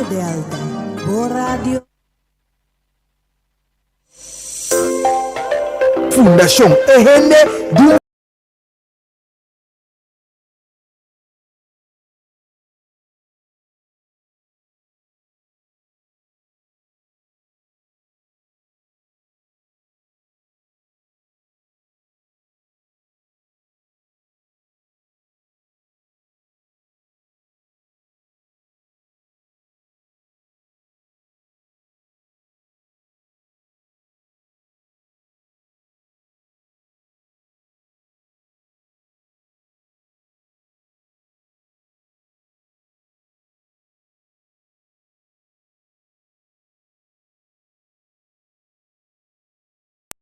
Delta, bo radio. Fundashon E Hende di un.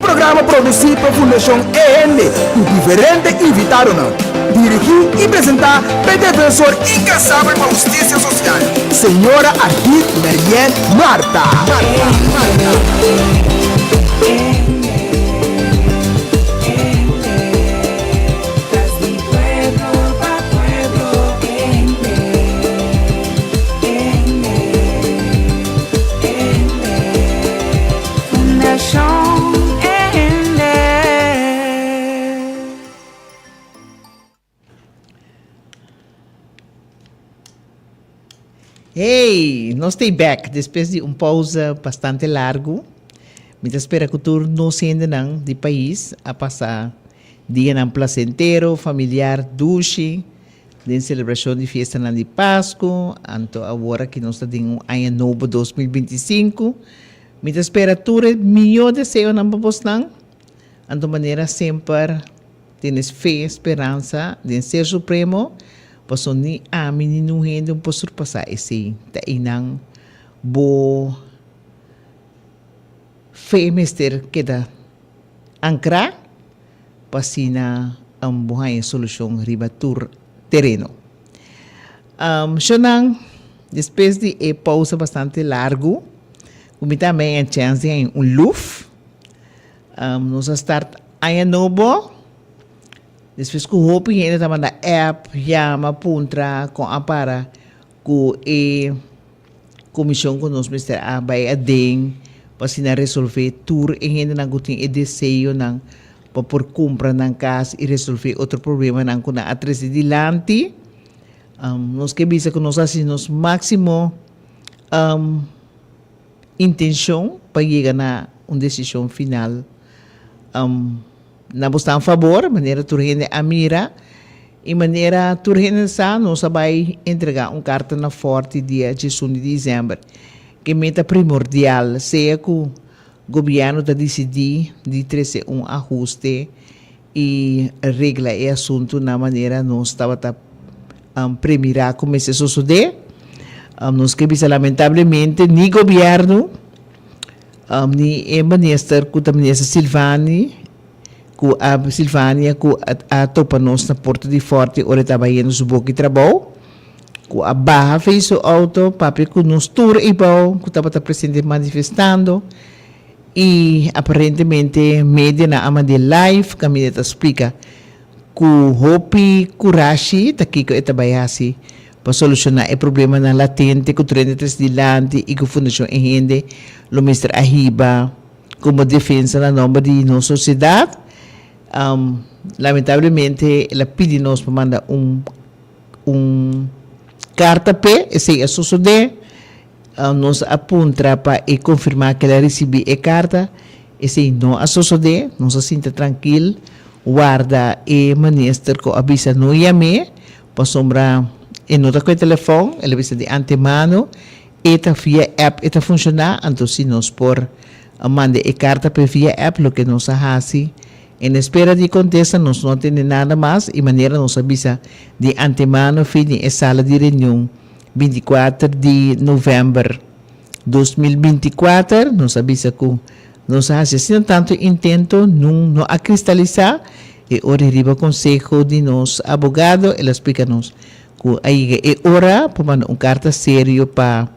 Programa produsí pa Fundashon E Hende ku diferente invitadonan. Dirigí i presentá pa e defensor inkansabel pa hustisia sosial, señora Ardith Marianne Martha. Hey, nos ta back despues di un pausa bastante largu. Mi ta spera ku tur nos hendenan di pais a pasa dianan placentero, familiar, dushi den selebrashon di fiestanan di Pasku. Anto awor aki nos ta den un aña nobo 2025. Mi ta spera tur e mihó deseonan pa bosnan. Anto manera semper tene fe, speransa den Ser Supremo, pasobra ni ami ni nun hende un por surpasá esei. Ta einan bo fe mester keda ankrá pa asina bo haña solushon riba tur tereno. Shonnan, despues di e pousa bastante largu, ku mi tambe a chèns di haña un luf, nos a start aña nobo, despues ku hopi hende ta manda app, yama, puntra kon a para ku e komishon ku nos mester a bai aden pa asina resolve tur e hendenan ku tin e deseonan pa por kumpra nan kas i resolve otro problemanan ku nan a trese dilanti. Nos ke bisa ku nos a hasi nos máksimo intenshon pa yega na un desishon final na bosnan fabor, manera tur hende a mira i manera tur hende sa nos a bai entregá un karta na Fòrti dia diesun di desèmber. Ke meta primordial sea ku Gobièrnu ta disidí di trese un ahuste i regla e asuntu na manera nos tabata premirá ku mester sosodé. Nos ke bisa lamentablemente ni gobièrnu ni e minister ku ta minister Silvani ku a Silvania ku a topa nos na porta di Fòrti ora e tabata yendo su boki trabou. Ku a baha fei su auto papia ku nos tur eibou ku tabata presente manifestando i aparentemente medianan a mand'é live kaminda e ta splika ku hopi kurashi ta kiko e ta bai hasi pa solushoná e problemanan latente ku tur hende ta trese dilanti i ku Fundashon E Hende lo mester a hiba komo defensa na nòmber di nos sosiedat. Lamentablemente el a pidi nos pa manda un Un karta p'e, esei a sosodé. Nos a puntra pa e konfirmá ku el a risibí e karta, esei no a sosodé. Nos a sinta trankil warda e minister ku a bisa no yam'é pasobra e no ta ku e telefòn, el a bisa di antemano e ta via app e ta funshoná, anto si nos por manda e karta p'e via app loke nos a hasi. En espera di kontesta nos no a tende nada mas i manera nos a bisa di antemano fin di e sala di reunion 24 di novèmber 2024 nos a bisa ku nos a hasi asina tantu intento nun no a kristalisá e ora riba konseho di nos abogado el a splika nos ku a yega e ora pa manda un karta serio pa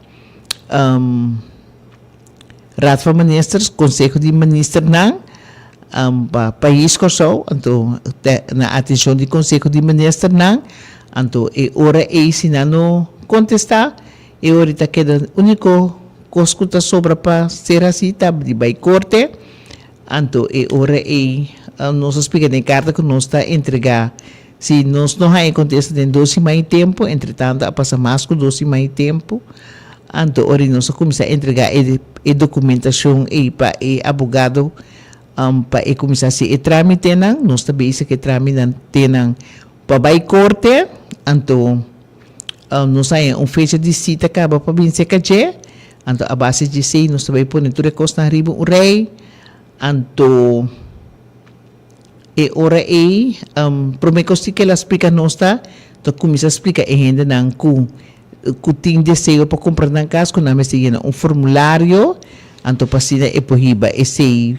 Raad van Ministers, Konseho di Ministernan, pa pais Kòrsou, anto na atenshon di Konseho di Ministernan, anto e ora ei si nan no kontestá, E ora ta keda úniko kos ku ta sobra pa ser hasí ta di bai korte. Anto e ora ei nos a splika den e karta ku nos ta entregá. Si nos no haña kontesta den dos siman i tempu, entretanto a pasa mas ku dos siman i tempu, anto ora ei nos a kuminsá entregá e e dokumentashon ei pa e abogado pa e kuminsá hasi e trámitenan. Nos ta bezig ku e trámitenan pa bai korte, anto nos haña un fecha di sita kaba pa bin serka dje, anto a base di esei nos ta bai pone tur e kosnan riba un rei, anto. E ora ei, promé kos ku el a splika nos ta, ta kuminsá splika e hendenan ku ku tin deseo pa kumpra nan kas ku nan mester yena un formulario, anto pa asina e por hiba esei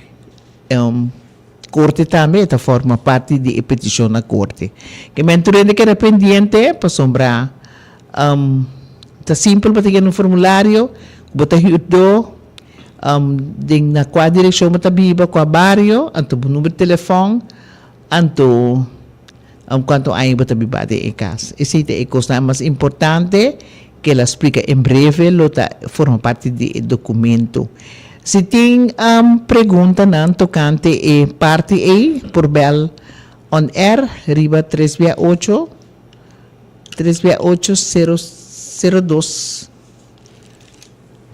korte tambe, e ta forma parti di e petishon na korte. Ke men tur hende keda pendiente pasobra ta simpel pa ta yena un formulario ku bo ta hürdó. Den na kua direkshon bo ta biba, kua bario, anto bo number di telefòn, anto kuantu aña bo ta biba den e kas. Esei ta e kosnan mas importante ku el a splika en breve lo ta forma parti di e dokumento. Si tin preguntanan tokante e parti ei por bèl on air riba tres bia ocho, tres bia ocho sero sero dos.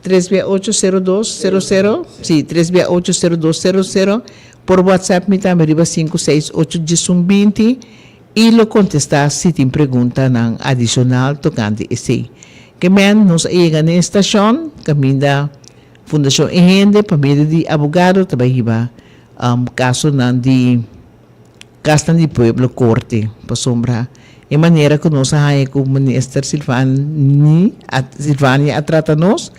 Tres bia ocho sero dos sero sero, si, tres bia ocho sero dos sero sero, por WhatsApp mi tambe riba sinku seis ocho diesun binti i lo kontestá si tin preguntanan adishonal tokante esei. Ke men nos a yega na e stashon kaminda Fundashon E Hende pa medio di abogado ta bai hiba kasonan di. Kasnan di pueblo korte pasobra e manera ku nos a haña ku Minister Silvani a Silvania a trata nos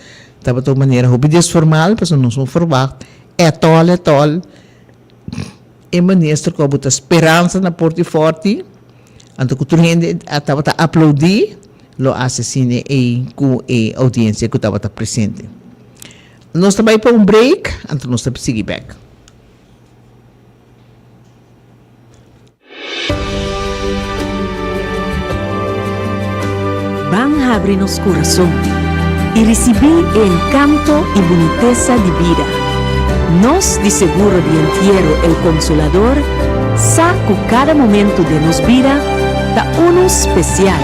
tabata un manera hopi desformal pasobra nos no ferwagt ètòl ètòl e minister ku a bota speransa na Porti Forti anto ku tur hende a tabata aplaudí lo a asesina ei ku e oudiensia ku tabata presente. Nos ta bai pa un break anto nos ta sigui bèk. Ban habri nos kurason i risibí e enkanto i bunitesa di bida. Nos di Seguro di Entiero El Consolador sa ku kada momentu den nos bida ta unu spesial.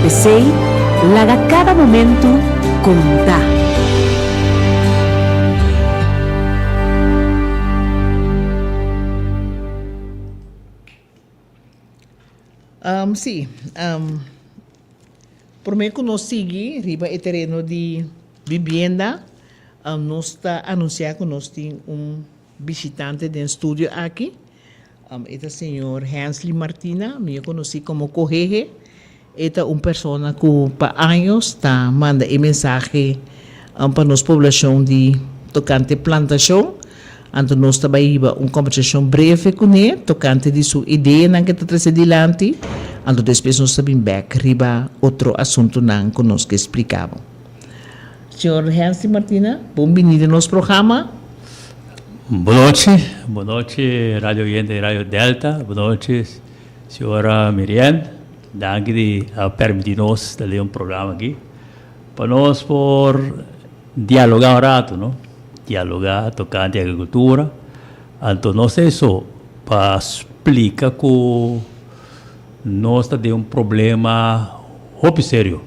P'esei, laga kada momentu konta. Sí, promé ku nos sigui riba e tereno di bibienda, nos ta anunsiá ku nos tin un bishitante den studio aki. E ta señor Hensley Martina, mihó konosí komo Kohehe. E ta un persona ku pa años ta manda e mensahe pa nos poblashon di tokante plantashon. Anto nos ta bai hiba un kombersashon breve kuné tokante di su ideanan ku e ta trese dilanti. Anto despues nos ta bin bèk riba otro asuntunan ku nos ke splika bo. Señor Hensley Martina, bon bini den nos programa. Bon nochi, bon nochi radio oyente di Radio Delta, bon nochi señora Miriam, danki di a permiti nos ta den un programa aki pa nos por dialoga un rato no, dialoga tocante agricultura, anto no ta eso pa splica cu nos ta den un problema hopi serio.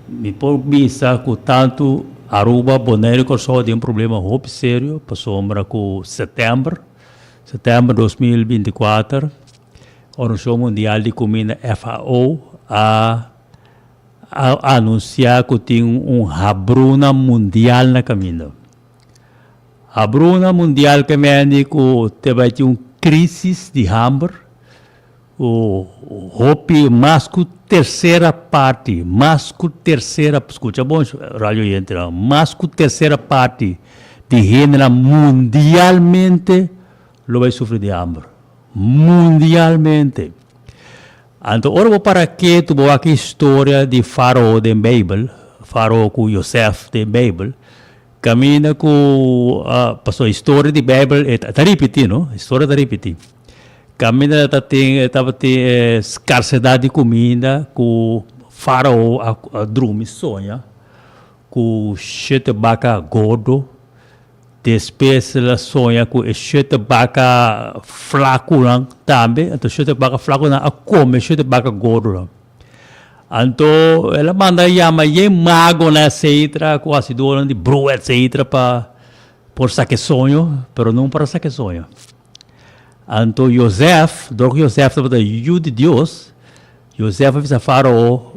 Mi por bisa ku tantu Aruba, Bonaire i Kòrsou tin un problema hopi serio pasobra ku sètèmber, sètèmber 2024, Organisashon Mundial di Kuminda, FAO, a anunsiá ku tin un habruna mundial na kaminda. Habruna mundial ke mende ku te bai tin un krísis di hamber. Ku hopi mas ku tersera parti, mas ku tersera, skucha bon radio oyentenan, mas ku tersera parti di hendenan mundialmente lo bai sufri di hamber. Mundialmente. Anto ora bo para ketu bo wak e historia di Farao den Beibel, Farao ku Yosef den Beibel, kaminda ku, pasobra historia di Beibel e ta ripití no, historia ta ripití. Kaminda ta tin tabatin e skarsedat di kuminda ku. Fárao a drumi soña ku shete baka gordo, despues el a soña ku e shete baka flakunan tambe, anto shete baka flakunan a kome shete baka gordonan. Anto el a manda yama yen magonan etcetera ku hasidornan di bruha etcetera pa por saka e soño, pero no por a saka e soño. Anto Josef, dor ku Josef tabata yu di Dios, Josef a bisa Fárao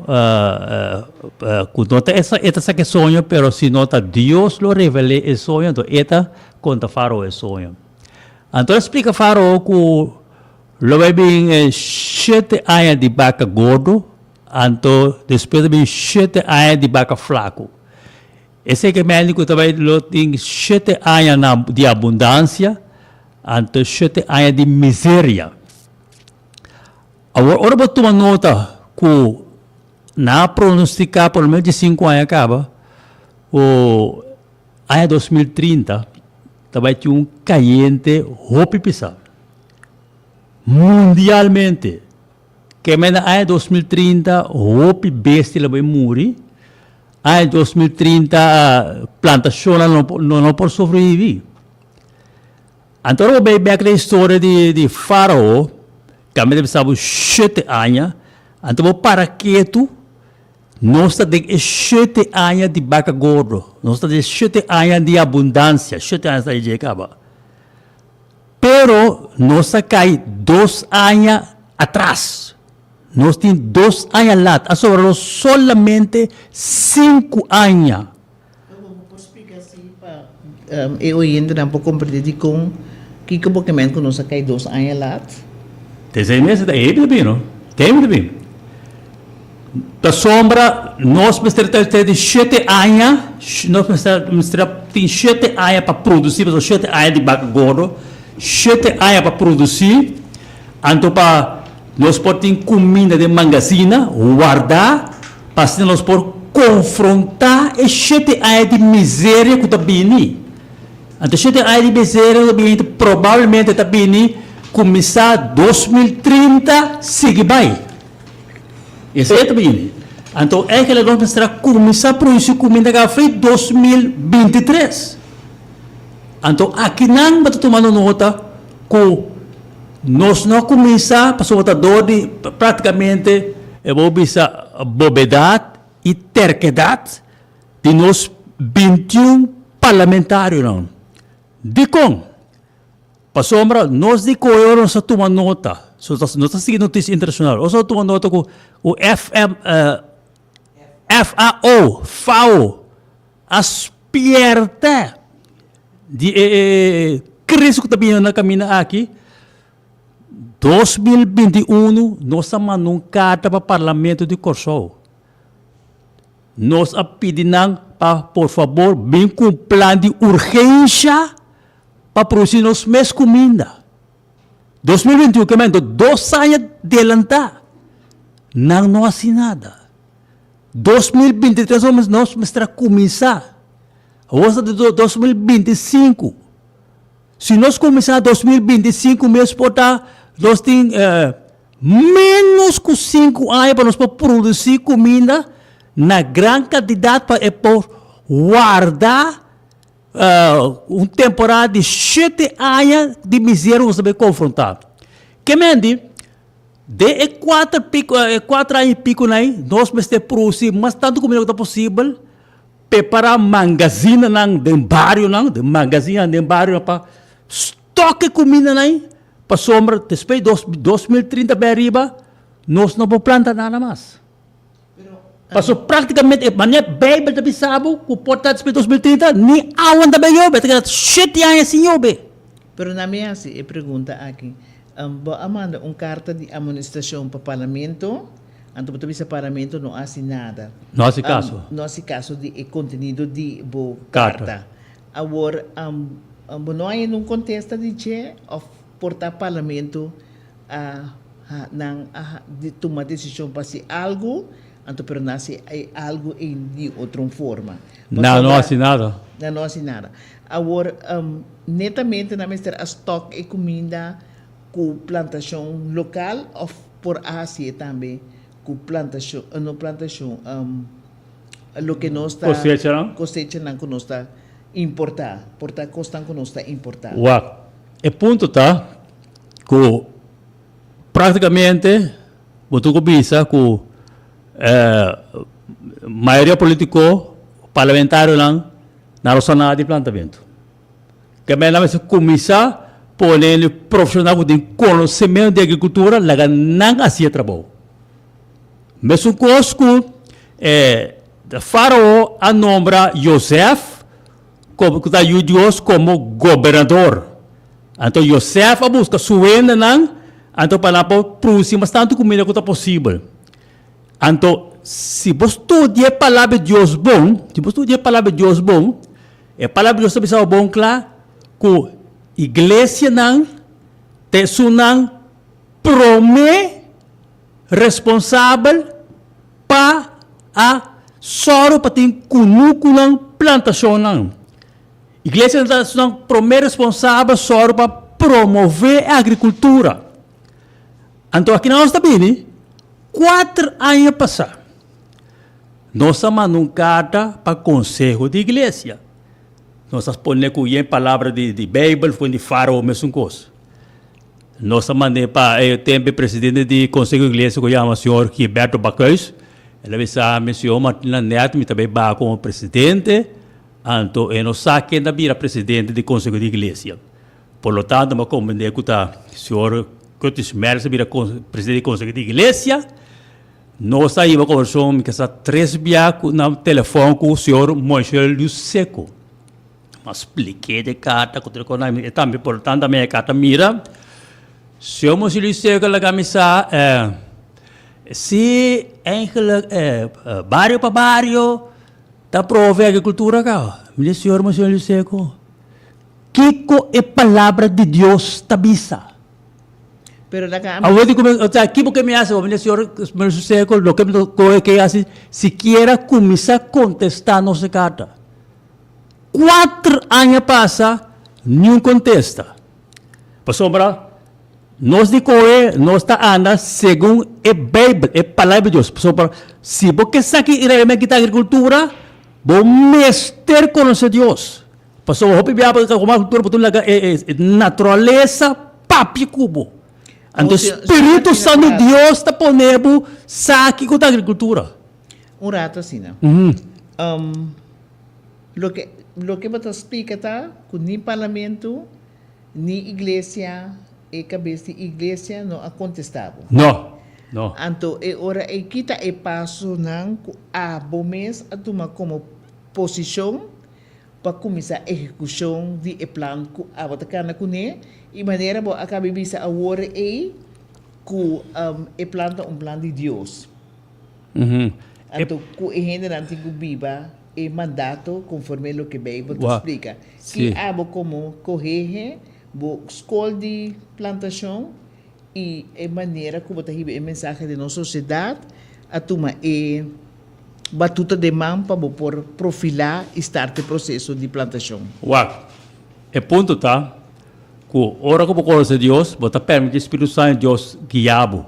ku no ta e ta saka e soño, pero sino ta Dios lo revel'é e soño, anto e ta konta Fárao e soño. Anto el a splika Fárao ku lo bai bin shete aña di baka gordo, anto despues lo bin shete aña di baka flaku. Esei ke mende ku ta bai lo tin shete aña na di abundansia, anto shete aña di miseria. Awor ora bo tuma nota ku nan a pronostiká por lo menos di sinku aña kaba ku aña 2030 ta bai tin un kayente hopi pisá mundialmente. Ke mende aña 2030 hopi bestia lo bai muri. Aña 2030 plantashonnan lo no por sobreviví. Anto ora bo bay bek na historia di di Farao, kambia ta bisa bo shete aña, anto bo para ketu, nos ta den e shete aña di baka gordo, nos ta den e shete aña di abundansia, shete aña ta dje kaba. Pero nos a kai dos aña atras. Nos tin dos aña lat, a sobra nos solamente sinku aña. Bo por splika si pa e oyentenan por komprende dikon kiko bo ke men ku nos a kai dos aña lat? Te seis meses ta e ta bin no, te ta bin. Pasobra nos mester ta di shete aña, nos mester mester tin shete aña pa produsi, pasobra shete aña di baka gordo, shete aña pa produsi, anto pa nos por tin kuminda den mangasina wardá pa asina nos por konfrontá e shete aña di miseria ku ta bini. Anto shete aña di miseria ku ta bini probablemente ta bini kuminsá 2030 sigui bai. Esei ta bini. Anto eigenlijk nos mester a kuminsá produsí kuminda kafé 2023. Anto akinan bo ta tumando nota ku nos no a kuminsá pasobra ta dor di práktikamente e bo bisa bobedat i terkedat di nos 21 parlamentarionan. Dikon? Pasobra nos di koe ora nos a tuma nota, nos ta sigui notisia internashonal, nos a tuma nota ku ku FM, FAO, FAO, a spierta di e e kris ku ta bini na kaminda aki. 2021 nos a manda un karta pa Parlamento di Kòrsou. Nos a pidi nan pa por fabor bin ku un plan di urgensha pa produci nos mes cuminda. 2021 ke mento dos aña delanta nan no haci nada. 2023 nos mester a cuminsa. Awor ta 2025. Si nos cuminsa 2025 mes por ta nos tin menos cu 5 aña pa nos por produci cuminda na gran cantidad pa e por warda Un temporada di shete aña di miseria nos ta bay confronta. Ke men di, den e cuater pico, e cuater aña y pico nan ey, nos mester produci mas tanto comida cu ta posibel, prepara magazinanan den barionan, den magazinanan den barionan pa stock e cumindanan ey, pasobra despues di 2030 bay ariba, nos no por planta nada mas. Paso práktikamente e manera Beibel ta bisa bo ku por ta despues 2030 ni awa no ta bai yobe, ta keda shete aña sin yobe. Pero na mi hasi e pregunta aki, bo a manda un karta di amonestashon pa Parlamento, anto bo ta bisa Parlamento no hasi nada. No hasi kaso. No hasi kaso di e kontenido di bo karta. Awor, bo no haña nun kontesta di dje òf por ta Parlamento a ha nan a tuma desishon pa hasi algu, anto pero nan hasi e algu ei di otro un forma. Nan no hasi nada. Nan no hasi nada. Awor, netamente nan mester a stok e kuminda ku plantashon lokal òf por a hasié tambe? ku plantashon, no plantashon, loke nos ta Kosechanan. Kosechanan ku nos ta importá, por ta kosnan ku nos ta importá. Wak, e punto ta ku práktikamente bo tur ku bisa ku mayoria polítiko, parlamentarionan nan lo sa nada di plantamentu. Kemey nan mester kuminsá pone e profeshonal ku tin konosementu di agrikultura laga nan hasi e trabou. Mesun kos ku e Fárao a nombra Yosef komo ku ta yu Dios komo gobernador. Anto Yosef a buska su hendenan anto pa nan por produsí mas tantu kumida ku ta posibel. Anto si bo studia e Palabra di Dios bon, si bo studia e Palabra di Dios bon, E Palabra di Dios ta bisa bo bon kla ku iglesianan ta esunnan promé responsabel pa a sòru pa tin kunukunan, plantashonnan. Iglesianan ta esunnan promé responsabel sòru pa promové e agrikultura. Anto aki nos ta bini kuater aña pasá. Nos a manda un karta pa konseho di iglesia. Nos a pone ku yen palabra di di Beibel for di Fárao mesun kos. Nos a mand'é pa e tempu e presidente di konseho di iglesia ku yama señor Gilberto Bakhuis. El a bisa mi, Señor Martina Net, mi ta bai baha komo presidente, anto e no sa ken ta bira presidente di konseho di iglesia. Por lo tanto mi a komprendé ku ta señor Curtis Merks a bira presidente di konseho di iglesia. Nos a hiba conversacion mi casa tres bia cu na telefon cu señor Moisés Luseco. Ma spliké de carta cu tur cos e tambe por lo tanto e carta mira. Señor Moisés Luseco laga mi sa si eigenlijk bario pa bario ta prove agricultura caba. Mi di señor Moisés Luseco kico e palabra di Dios ta bisa? Pero laga ami. Awor di kume, o sea, ki bo ke mi hasi? Bo mira Señor, mi sosego, loke mi ta kohe ke hasi, sikiera kuminsá kontestá nos e karta. Kuater aña pasa, niun kontesta. Pasobra nos di kohe, nos ta anda segun e Beibel, e Palabra di Dios. Pasobra si bo ke sa ki realmente ta agrikultura, bo mester konosé Dios. Pasobra hopi bia bo ta koma kultura bo ta laga e naturalesa papia ku bo. Anto Spiritu Santu di Dios ta pone bo sa kiko ta agrikultura. Un rato asina. Loke loke bo ta splika ta ku ni parlamento ni iglesia e kabes di iglesia no a kontesta bo. No, no. Anto e ora ei kita e pasonan ku abo mes a tuma komo posishon pa kuminsá ehekushon di e plan ku abo ta kana kuné i manera bo a kaba di bisa awor ei ku e plan ta un plan di Dios. Anto ku e hendenan tin ku biba e mandato konforme loke Beibel ta splika. Ki abo komo kohehe bo skol di plantashon i e manera ku bo ta hiba e mensahe den nos sosiedat a tuma e Batuta den man pa bo por profilá i start e proseso di plantashon. Wak, e punto ta ku ora ku bo konosé Dios, bo ta permití Spiritu Santu di Dios guia bo.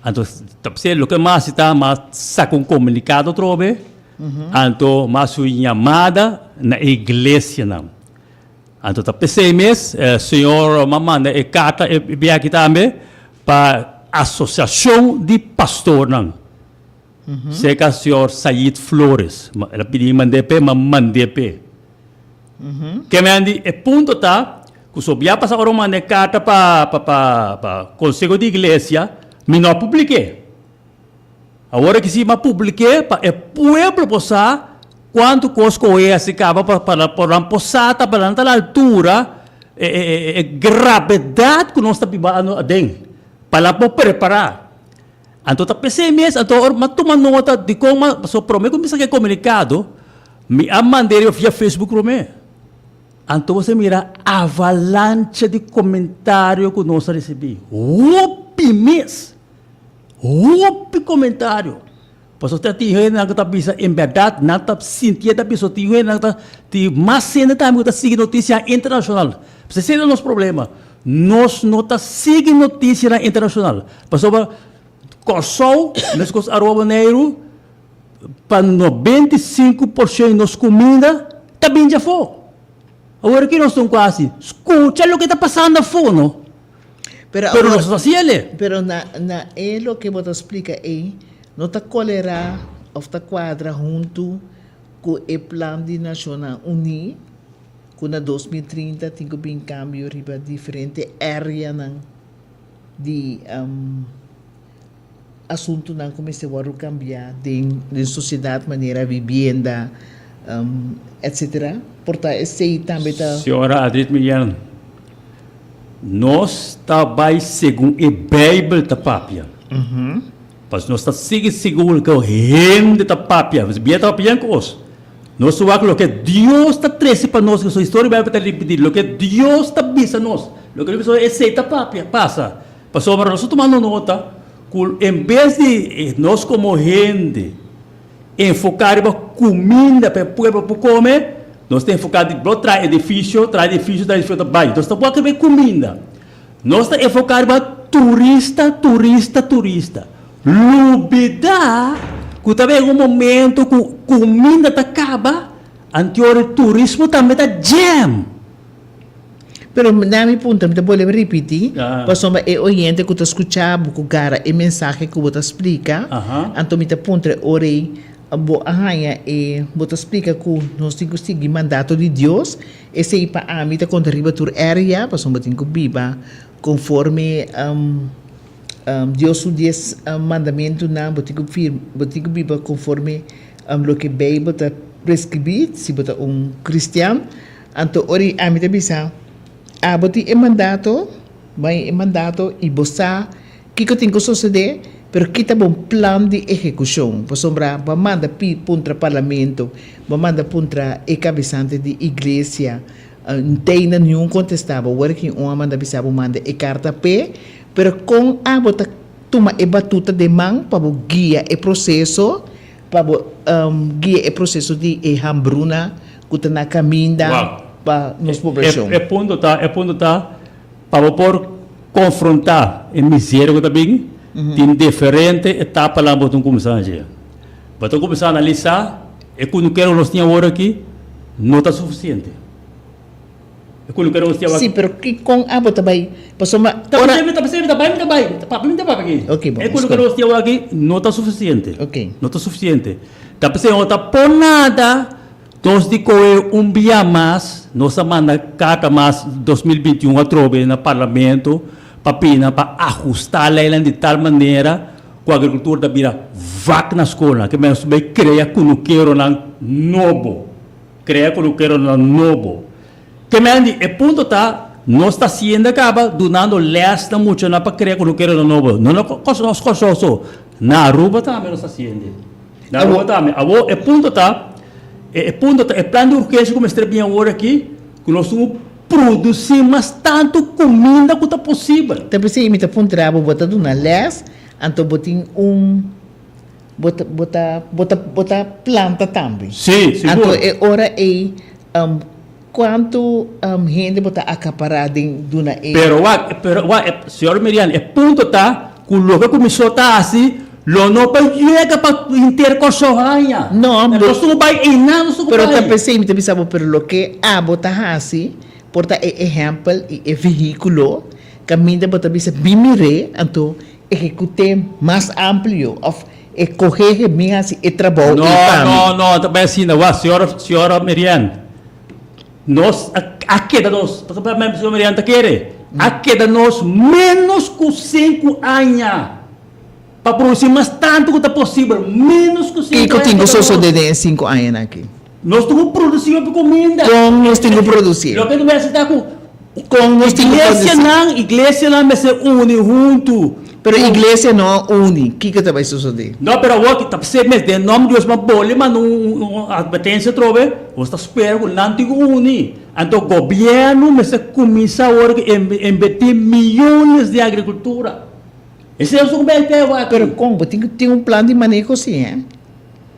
Anto, ta p'esei loke mas hasi ta mas saka un komunikado atrobe, anto mas un yamada na e iglesianan. Anto ta p'esei mes Señor a manda e karta e biaha aki tambe pa asosiashon di pastornan. Serka señor Sayid Flores. El a pidi mi mand'é p'e, mi a mand'é p'e. Ke mi a di, e punto ta ku so bia pasa ora mi manda e karta pa pa pa pa Konseho di Iglesia, mi no a publik'é. Awor aki si mi a publik'é pa e pueblo por sa kuantu kos ku oe hasi kaba pa pa pa nan por sa ta pa nan ta na altura e e e gravedat ku nos ta biba aden, pa nan por prepará. Anto ta p'esei mes, anto ora mi a tuma nota dikon mi a, pasobra promé ku mi saka e komunikado, mi a mand'é riba via Facebook promé. Anto bo sa mira avalancha di komentario ku nos a risibí. Hopi mes! Hopi komentario! Pasobra ta tin hendenan ku ta bisa en bèrdat nan ta sintié ta bisa, tin hendenan ku ta, tin mas hende tambe ku ta sigui notisianan internashonal. Pasobra esei ta nos problema. Nos no ta sigui notisianan internashonal. Pasobra. Kòrsou, meskos Aruba, Boneiru, pa 95% di nos kuminda ta bin djafó. Awor ki nos ta un kuasi skucha loke ta pasando afó no. Pero Pero awor, nos no ta hasi el'e. pero na na e loke bo ta splika ei no ta kolerá òf ta kuadra huntu ku e plan di Nashonnan Uní ku na 2030 tin ku bin kambio riba diferente areanan di asuntunan ku mester wòrdu kambiá den den sosiedat manera bibienda etsetera. Por ta esei tambe ta. Señora Adrit Miguel, nos ta bai segun e Bijbel ta papia. Pas nos ta sigui segun loke hende ta papia. Bia ta papia kos. Nos ta wak loke Dios ta trese pa nos. Pasobra historia Bijbel ta ripití. Loke Dios ta bisa nos. Loke Dios bisa nos esei ta papia, pasa. Pasobra nos ta tumando nota ku en bes di nos komo hende enfoká riba kuminda pa e pueblo por kome, nos ta enfoká di bo traha edifisio, traha edifisio, traha edifisio ta bai. Nos ta wak riba e kuminda. Nos ta enfoká riba turista, turista, turista. Lubidá ku ta bin un momento ku kuminda ta kaba, anteor e turismo tambe ta jam. Pero na mi puntra, mi ta bolbe ripití, pasobra e oyente ku ta skucha bo ku gara e mensahe ku bo ta splika, anto mi ta puntra e ora ei, bo a haña e, bo ta splika ku nos tin ku sigui mandato di Dios, esei pa ami ta konta riba tur area, pasobra bo tin ku biba konforme Dios su dies mandamentunan, bo tin ku bo tin ku biba konforme loke Beibel ta preskribí si bo ta un kristian. Anto ora i ami ta bisa, Abo tin e mandato, bai e mandato i bo sa kiko tin ku sosodé, pero ki ta bo plan di ehekushon? Pasobra bo a manda pi puntra parlamento, bo a manda puntra e kabesante di iglesia, n'tei na niun kontestá bo. Ora ki un a manda bisa bo manda e karta p'e, pero kon abo ta tuma e batuta den man pa bo guia e proseso? Pa bo guia e proseso di e hambruna ku ta na kaminda pa nos poblashon. E punto ta, e punto ta pa bo por konfrontá e miseria ku ta bin, tin diferente etapanan bo tin kuminsá na dje. Bo ta kuminsá analisá e kunukero ku nos tin awor aki no ta sufisiente. Sí, pero ki kon abo ta bai? Pasobra ora. Ta p'esei mi ta bai, mi ta bai. Papia mi ta papia aki. Ok, bon. E ku loke nos tin awor aki no ta sufisiente. Ok. No ta sufisiente. Ta p'esei no ta por nada nos di kohe un bia mas, nos a manda karta mas 2021 atrobe na parlamento pa pina pa ahustá leinan di tal manera ku agrikultura ta bira vak na skolnan. Ke nos bai krea kunukeronan nobo. Krea kunukeronan nobo. Ke men di e punto ta, nos ta haciendo caba dunando les na muchanan pa crea kunukeronan nobo. No na nos Kòrsou so, na Aruba tambe nos ta haciendo. Na Aruba tambe. Awor e punto ta, e punto ta e plan di urgencia ku mester bin awor aki, ku nos tin ku produci mas tantu kuminda ku ta posibel. Ta p'esei mi ta puntra bo, bo ta duna les, anto bo tin un. Bo ta, bo ta, bo ta, bo ta planta tambe. Sí, sigur. Anto e ora ei, um, kuantu um, hende bo ta akapará den duna e. Pero wak, pero wak, e, señor Mirian, e punto ta ku loke ku mi so ta hasi lo no por yega pa henter Kòrsou haña. No, Nos bo. tin ku bai einan nos tin ku Pero ta bai. p'esei mi ta bisa bo, pero loke abo ta hasi por ta e ehèmpel i e vehíkulo kaminda bo ta bisa bin mir'é, anto Ehekut'é mas amplio òf e kohehe mi hasi e trabou No, ei pa mi. no, no, ta bai asina. Wak, señora, señora Merian, nos a, a keda nos, pasobra señora Merian ta kere, a keda nos ménos ku sinku aña pa produsí mas tantu ku ta posibel, ménos ku sinku Kiko aña tin ku keda nos. sosodé den e sinku añanan aki? Nos tin ku produsí hopi kuminda. Kon nos tin ku produsí? Loke ta mester ta ku Kon nos tin ku produsí? Iglesianan, iglesianan mester uni huntu. Pero iglesia no a uni, kiko ta bai sosodé? No, pero awor ki ta p'esei mes den nòmber di Dios bo a boli manda un atvertensia atrobe, bo ta spera ku nan tin ku uni. Anto gobièrnu mester kuminsá awor ki invertí miyones den agrikultura. Esei nos tin ku bai te awor aki. Pero kon? Bo tin ku tin un plan di maneho si, hè?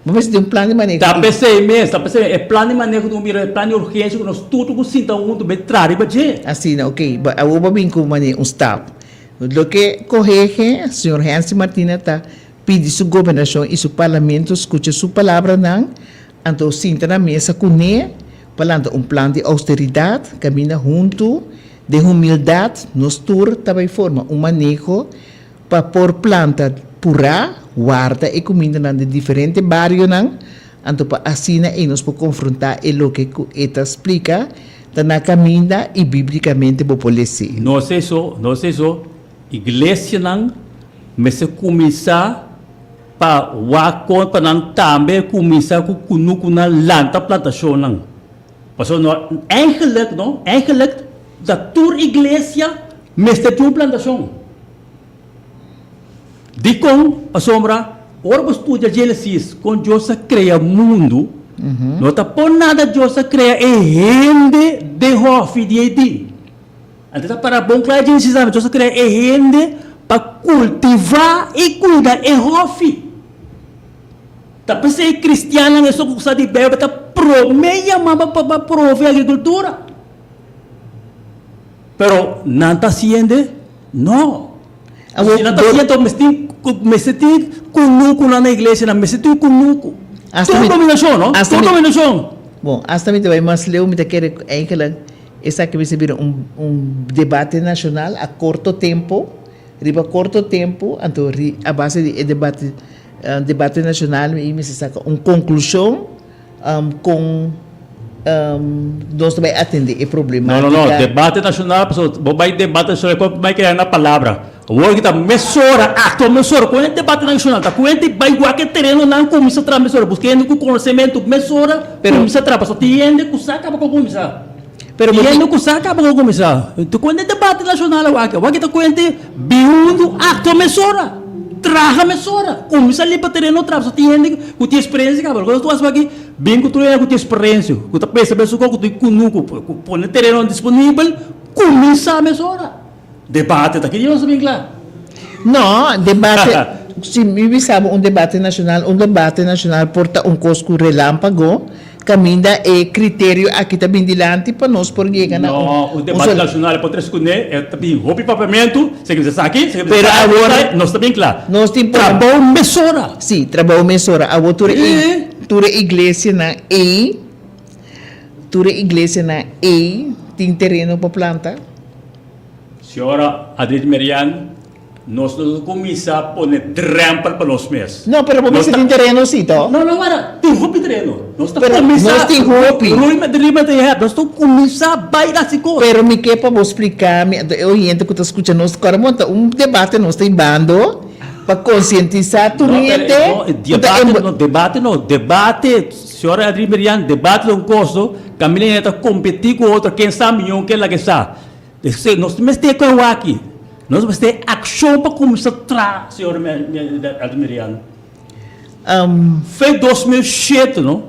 Bo mester tin un plan di maneho. Ta p'esei mes, ta p'esei e plan di maneho ku mira e plan di urgensia ku nos tur ku sinta huntu bai traha riba dje. Asina, ok. Bo awor bo bin ku mane un stap. Loke Cohege, señor Hensley Martina ta pidi su gobernacion y su parlamento scucha su palabranan, anto sinta na mesa cune pa lanta un plan di austeridad, caminda hunto den humildad nos tur ta bay forma un maneho pa por planta purá, warda e cumindanan den diferente barionan, anto pa asina ey nos por confronta e loke cu e ta splica ta na caminda y biblicamente bo por lese. No eso, no eso, iglesianan mester cuminsa pa wak con pa nan tambe cuminsa cu cunucunan lanta plantacionnan. Pasobra no, eigenlijk no, eigenlijk ta tur iglesia mester tin un plantacion. Dikon? Pasobra ora bo studia Genesis kon Dios a krea mundu, no ta por nada Dios a krea e hende den hòfi di Edén. Anto ta para bon kla Genesis tambe, Dios a krea e hende pa kultivá i kuida e hòfi. Ta p'esei kristiannan esun ku sa di Beibel ta promé yamá pa prove agrikultura. Pero nan ta hasiende? No. Awor, Si nan ta dor- hasiendo, mester tin, mester tin kunukunan na iglesianan, mester tin kunuku. Hasta Tur mi- dominashon, no? hasta Tur mi- dominashon. Bon, hasta mi ta bai mas leu, mi ta kere ku eigenlijk esaki mester bira un, un debate nashonal a korto tempo, riba korto tempo, anto ri, a base di e debate, debate nashonal mi mester saka un konklushon Con nos ta bay atende e problematica? No, no, no. Debate nacional, pasobra bo bay debate nacional cu bay keda na palabra. Awor ki ta mesora, actua mesora. Con e debate nacional ta cu hende bay wak e terenonan cuminsa traha mesora. Busca hende cu conocemento mesora cuminsa traha. Pasobra tin hende cu sa caba con cuminsa. Pero Tin hende cu sa caba con cuminsa. Enton cu e debate nacional awor aki. Awor ki ta cu hende biundo actua mesora. Traha mesora. Cuminsa limpa tereno traha. Pasobra tin hende Ku tin eksperensia kaba loke nos ta wak aki bin ku tur hende ku tin eksperensia ku ta pensa bes su kos ku tin kunuku ku pone terenonan disponibel kuminsá mesora debate ta kico nos ta bin kla. No, debate si mi bisa bo un debate nashonal un debate nashonal por ta un kos ku relampago Caminda e criterio aki ta bin dilanti pa nos por yega na un. No, un debate nacional e por trece cune, e ta bin hopi papiamentu, se ke bisa esaki, se ke bisa Pero esaki, awor esaki, nos ta bin cla. Nos tin por. Trabou mesora. Si, trabou mesora. Awor tur e tur e iglesianan ey, tur e iglesianan ey tin tereno pa planta? Señora Adriet Merian, Nos no ta cuminsa pone drempel pa nos mes. No, pero bo mester tin tereno si, to? No, no, wara, tin hopi tereno. Nos ta Pero cuminsa. nos tin hopi. Rui riba ta hep, nos ta cuminsa bay haci cos. Pero mi ke pa bo splica mi anto e oyente cu ta scucha nos, ora bo ta un debate nos ta hibando pa concientisa tur No, pero hende no, cu ta debate enbo. no, debate no, debate, señora Adri Merian, debate ta un cos, no, caminda hende ta competi cu otro, ken sa miyon, ken la ke sa. Esei nos mester ku awaki. Nos mester akshon pa kuminsá traha, señor Almeriano. Fe 2007 no,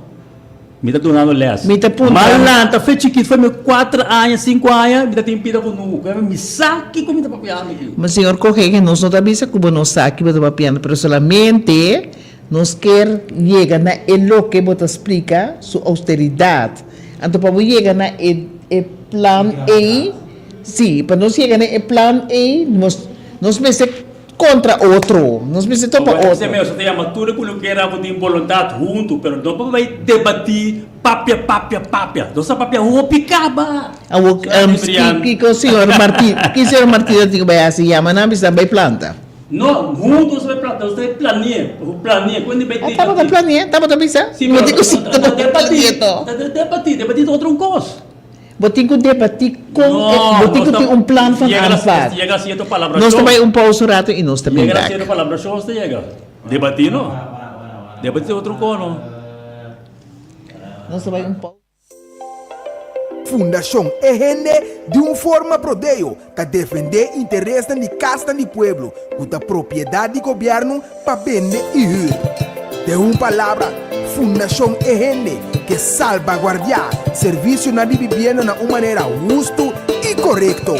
mi ta dunando lès. Mi ta puntra. M'a lanta fe chikit, fe mi kuater aña, sinku aña, mi ta tin pida ku nuku. Mi sa kiko mi ta papiando aki. Ma señor Cogege, nos no ta bisa ku bo no sa ki bo ta papiando, pero solamente nos kier yega na e loke bo ta splika, su austeridat. Anto pa bo yega na e e plan ei, sí, pa nos yega na e plan ei, nos nos mester kontra otro, nos mester topa Awor, otro. esei mes ta yama tur e ku lo kere ku tin boluntat huntu, pero no pa bai debatí, papia, papia, papia. Nos a papia hopi kaba. Awor, Señor kiko señor Martin, ki señor Martina tin ku bai hasi? Yama nan bisa bai planta. No, huntu nos ta bai planta, nos ta bai planea, planea, ku hende bai Ah, tabata debatí. planea, tabata bisa? Sí, Bo pero tin ku si ta tabata debatí, planea to. ta debatí, debatí ta otro un kos. Bo tin ku debatí kon No, e, bo tin nos ku ta tin un plan van yega na aanpak. yega na sierto Nos ta palabrashon. bai un pausa un rato i nos ta bin Yega na bek. sierto palabrashon nos ta yega. Debatí no. Debatí ta otro kos no. Nos ta bai un pausa. Fundashon E Hende di un forma prodeo ta defendé interesnan di kasnan di pueblo ku ta propiedat di gobièrnu pa bende i hür. Den un palabra, Fundashon E Hende ke salbaguardiá servisionan di bibienda na un manera hustu i korekto.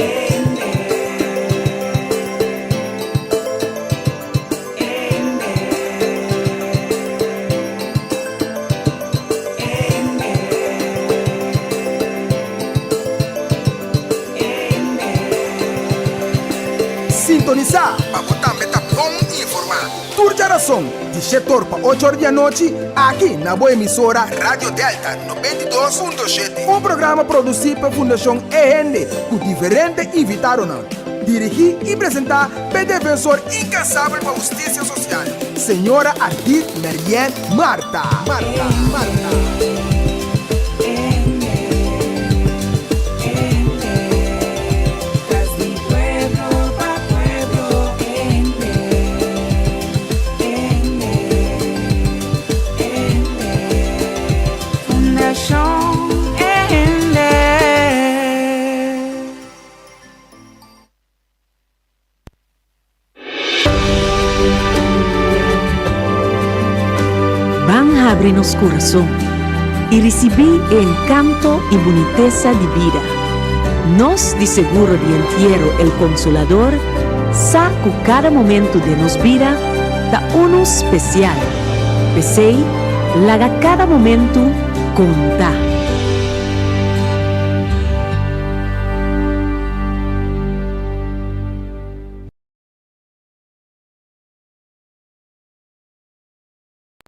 Sintonisá pa bo tambe ta bon informá. Tur djarason, di shetor pa ochor di anochi, aki na bo emisora Radio Delta 92.7. Un programa produsí pa Fundashon E Hende ku diferente invitadonan. Dirigí i presentá p'e defensor inkansabel pa hustisia sosial, señora Ardith Merien Martha. Martha. Martha. Ban habri nos kurason i risibí e enkanto i bunitesa di bida. Nos di Seguro di Entiero El Consolador sa ku kada momentu den nos bida ta unu spesial. P'esei, laga kada momentu konta.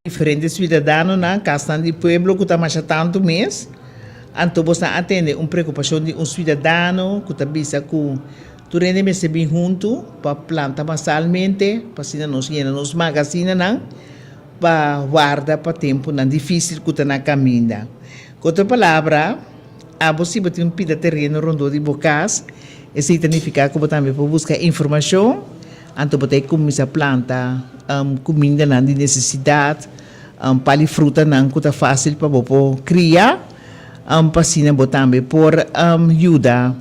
Diferente suidadanonan, kasnan di pueblo ku ta masha tantu mes, anto bo sa atende un preokupashon di un suidadano ku ta bisa ku tur hende mester bin huntu pa planta masalmente pa asina nos yena nos magasinanan pa warda pa tempunan difísil ku ta na kaminda. Ku otro palabra, abo si bo tin un pida tereno rondó di bo kas, esei ta nifiká ku bo tambe por buska informashon. Anto bo ta e kuminsá planta kumindanan di nesesidat, pal i frutanan ku ta fásil pa bo por kria, pa asina bo tambe por yuda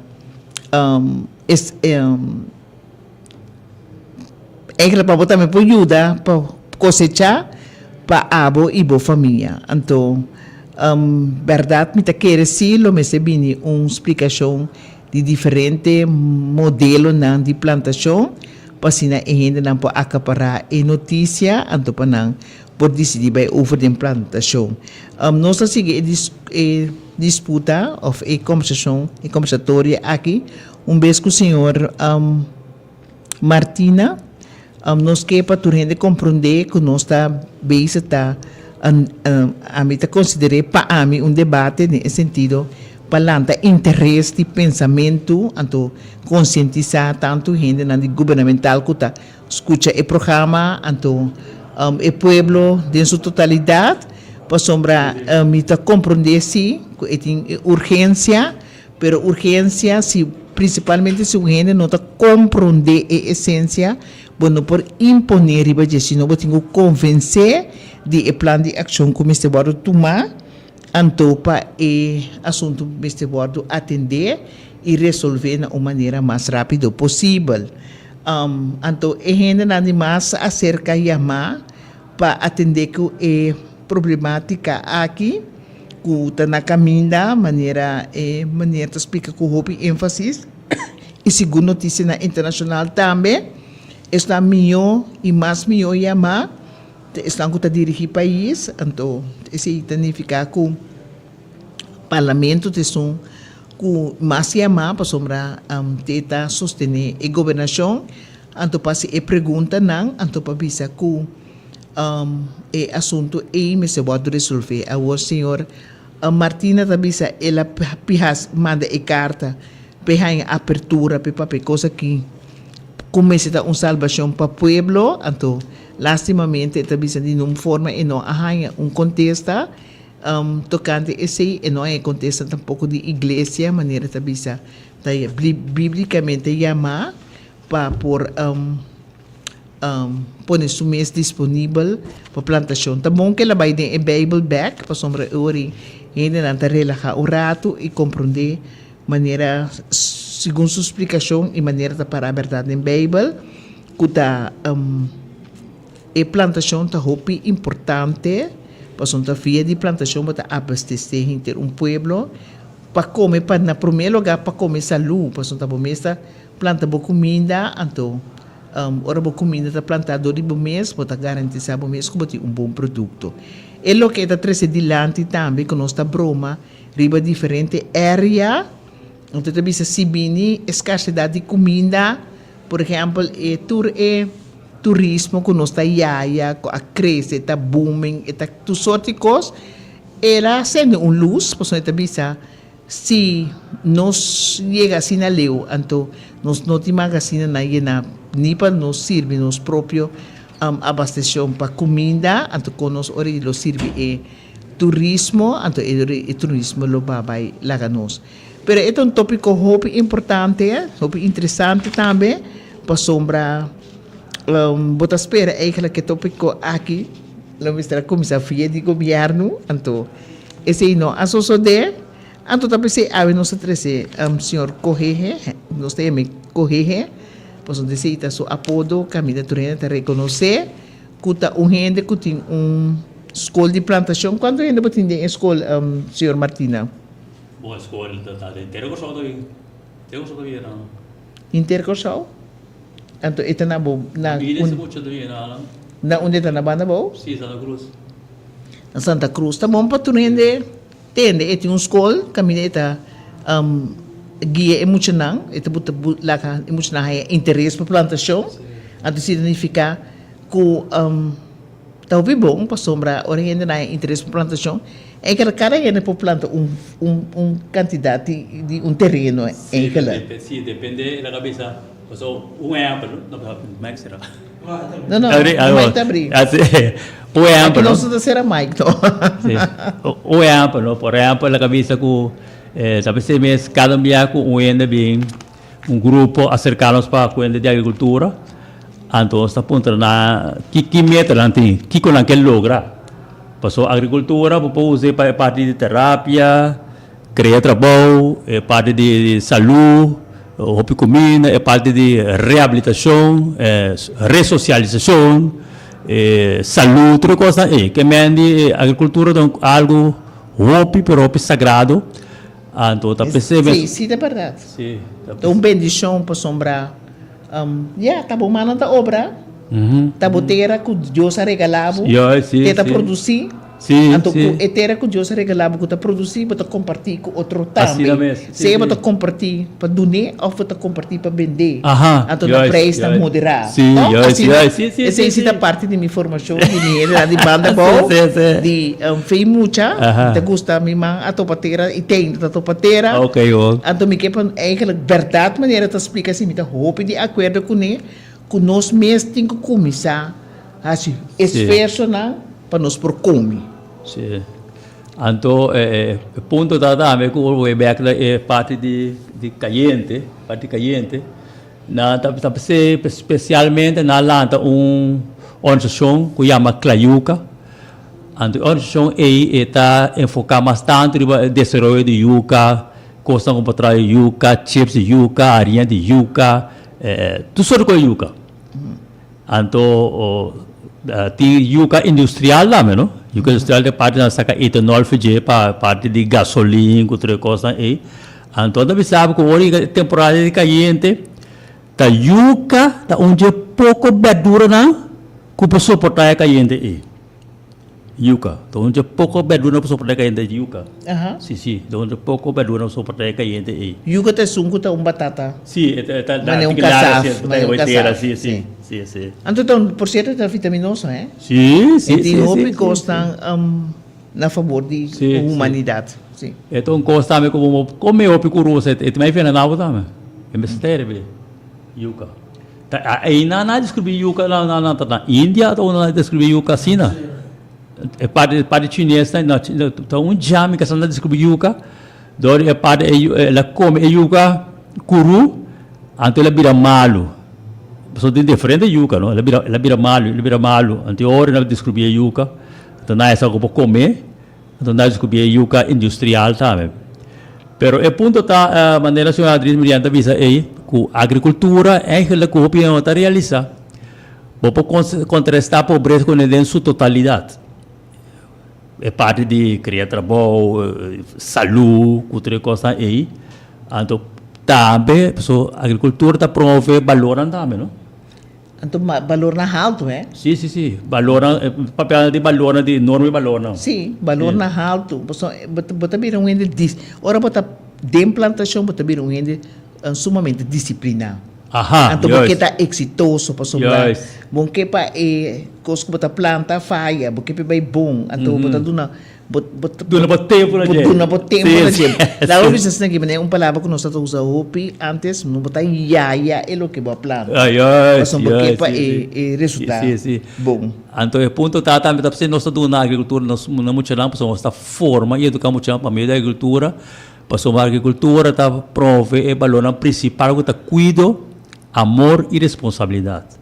es eigenlijk pa bo tambe por yuda pa kosechá pa abo i bo famia. Anto bèrdat mi ta kere si lo mester bini un splikashon di diferente modelonan di plantashon pa asina e hendenan por akapará e notisia anto pa nan por disidí bai over den plantashon. Nos ta sigui e e disputa òf e kòmbersashon e kòmbersatorio aki un bes ku señor Martina. Nos ke pa tur hende komprondé ku nos ta bezig ta ami ta konsider'é pa ami un debate den e sentido pa lanta interes di pensamentu anto konsientisá tantu hendenan di gubernamental ku ta skucha e programa anto e pueblo den su totalidat pasobra mi ta komprondé si ku e tin e urgensia. Pero urgensia si principalmente si un hende no ta comprende e esencia, bo no por impone riba dje, sino bo tin cu convence di e plan di accion cu mester wordo tuma, anto pa e asunto mester wordo atende y resolve na un manera mas rapido posibel. Anto e hendenan di mas acerca yama pa atende cu e problematica aki cu ta na caminda, manera e meneer ta splica cu hopi enfasis y segun noticianan internacional tambe, esnan miyo y mas miyo yama ta esnan cu ta dirigi pais, anto esey ta nifica cu Parlamento ta esun cu mas yama pasobra te ta sostene e gobernacion, anto pa haci e preguntanan, anto pa bisa cu. E asuntu ei mester wòrdu resolvé. Awor señor Martina ta bisa el a pihas manda e karta p'e haña apertura p'e papia kos aki ku mester ta un salbashon pa pueblo. Anto lastimamente e ta bisa di nun forma e no a haña un kontesta tokante esei. E no a haña kontesta tampoko di iglesia manera ta bisa ta biblikamente yamá pa por. Pone su mes disponibel pa plantashon. Ta bon ku el a bai den e Beibel bèk, pasobra e ora ei hendenan ta relahá un ratu i komprondé manera, segun su splikashon i manera ta pará bèrdat den Beibel, ku ta e plantashon ta hopi importante, pasobra ta via di plantashon bo ta abastesé henter un pueblo pa kome, pa na promé lugá pa kome salú, pasobra ta bo mes ta Planta bo kuminda, anto ora bo kuminda ta plantá dor di bo mes, bo ta garantisá bo mes ku bo tin un bon produkto. E loke e ta trese dilanti tambe ku nos ta broma riba diferente area, anto ta bisa si bini e skarsedat di kuminda, Por ehèmpel e tur e turismo ku nos ta yaya, ku a krese, ta booming, e ta tur sort di kos, el a sende un lus pasobra e ta bisa si nos yega asina leu anto nos no tin magasinanan yená ni pa nos sirbi nos propio abasteshon pa kuminda, anto kon nos ora di lo sirbi e turismo, anto e turismo lo bai laga nos. Pero e ta un tópiko hopi importante, hopi interesante tambe, pasobra bo ta spera eigenlijk e tópiko aki lo mester a kuminsá via di gobièrnu, anto esei no a sosodé, anto ta p'esei awe nos a trese señor Cohehe, nos ta yam'é Cohehe, pasobra esei ta su apodo kaminda tur hende ta rekonosé ku ta un hende ku tin un skol di plantashon. Kuantu hende bo tin den e skol, señor Martina? Bo skol ta den henter Kòrsou ta bin? Henter Kòrsou ta bin nan? Henter Kòrsou? Anto e ta na bo na Bida si mucha ta bin nan. Na unda e ta na banda bo? Si, Santa Cruz. Na Santa Cruz. Ta bon pa tur hende tende e tin un skol kaminda e ta guia e muchanan, e ta buta laga e muchanan haya interes pa plantashon. Anto esei ta nifiká ku Ta hopi bon pasobra ora hende na e interes pa plantashon enkele kada hende por planta un un un kantidat di di un tereno enkele. Si, depende laga bisa paso un ehempel no no mic sera. No no mic ta abri. Un ehempel no. Aki nos no ta sera mic no. Si un ehempel no por ehempel laga bisa ku ta bisa mes kada bia ku un hende bin Un grupo a serká nos pa kuenta di agrikultura, anto nos ta puntra nan ki ki meta nan tin, kiko nan ke logra. Pasobra agrikultura bo por us'é pa e parti di terapia, krea trabou, e parti di salú, hopi kuminda, e parti di rehabilitashon, resosialisashon, salú, tur e kosnan ei. Ke men di agrikultura ta algu hopi pero hopi sagrado. Anto ta p'esei mes. Sí, sí ta bèrdat. Sí, ta Ta un bendishon pasobra, ya, ta bo mannan ta obra, ta bo tera ku Dios a regalá bo, Ya, sí, te ta sí. produsí. Sí, Anto sí. ku e tera ku Dios a regalá bo ku ta produsí, bo ta kompartí ku otro Asina tambe. mes, sí, Sea bo sí. ta kompartí pa dun'é òf bo ta kompartí pa bend'é. Aha, Anto na juist, preis ta juist. moderá. Sí, Tòg? juist, Asina, juist. Sí, sí, esei sí, sí ta sí. parti di mi formashon di mi hendenan di banda bou. Sí, sí, sí. Di Fei mucha, Aha. mi ta gusta mi man a topa tera i tein ta topa tera. Ok, hoor. Anto mi ke pa eigenlijk bèrdat manera ta splika si mi ta hopi di akuerdo kuné ku nos mes tin ku kuminsá hasi esfuersonan pa nos por komi. Sí. Anto e punto ta tambe ku bo bek na e parti di di kayente, parti kayente, nan ta ta p'esei spesialmente nan a lanta un organisashon ku yama Klayuka. Anto e organisashon ei e ta enfoká mas tantu riba e desaroyo di yuka, kosnan ku por traha di yuka, chips di yuka, hariña di yuka, tur sort di kos di yuka. Anto tin yuka industrial tambe no, yuka industrial ta e parti nan saka etanol for dje pa parti di gasolin ku tur e kosnan ei. Anto ta bisa bo ku ora yega e temporada di kayente ta yuka ta un dje poko bèrduranan ku por soportá e kayente ei. Yuka. Ta un dje poko bèrdura ku por soportá e kayente ei, yuka. Aha. Si, si. Ta un dje poko bèrdura ku por soportá e kayente ei. Yuka ta esun ku ta un batata. Si, e ta, e ta Manera un tiki larga kasaf, si, e manera un ta tera, kasaf, si, si. si, si, si. Anto ta un, por sierto, ta vitaminoso, hè? Si, si, E tin si, hopi si, si, kosnan na fabor di Si, si. humanidat, si. E ta un kos tambe ku bo kome hopi ku rusa, e ta mai venenabo tambe. E mester ta herbe yuka. Ta einan nan a deskribí yuka na na na India ta unda nan a deskribí yuka asina. E parti parti chines ta na ta un djami kasa nan a deskribí yuka dor e parti el a kome e yuka kuru anto el a bira malu. Pasobra tin diferente yuka no el a bira el a bira malu el a bira malu anto e ora nan a deskribí e yuka anto nan a sa ku por kome. Anto nan a descubri e yuca industrial tambe. Pero e punto ta, manera señor Adris Mirian ta bisa ey, cu agricultura eigenlijk cu hopi hende no ta realisa, bo por contraresta pobreza cu den su totalidad. E parti di crea trabou, salud, cu tur e cosnan ey. Anto tambe, pasobra agricultura ta promove balornan tambe, no? Anto balornan haltu, hè? Sí, sí, sí. Balornan, papia di balornan, di enorme balornan. Sí, balornan haltu. Pasobra bo ta, bo ta bira un hende dis, ora bo ta den plantashon bo ta bira un hende sumamente disipliná. Aha, Anto bo juist. ke ta eksitoso pasobra Juist. bo ke pa e kos ku bo ta planta faya, bo ke pa e bai bon, anto bo ta duna bo bo ta Duna bo tempu na bo dje. duna bo tempu Sí, na dje. sí, Laga bo sí. bisa asina aki manera un palabra ku nos ta usa hopi antes, no bo ta yaya e loke bo a planta. Ah, juist, Pasobra bo ke juist, pa sí, e sí. e resulta Sí, sí. bon. Anto e punto ta tambe ta p'esei nos ta duna agrikultura nos na muchanan pasobra nos ta forma i eduká muchanan pa medio di agrikultura. Pasobra agrikultura ta prove e balornan prinsipal ku ta kuido, amor i responsabilidat.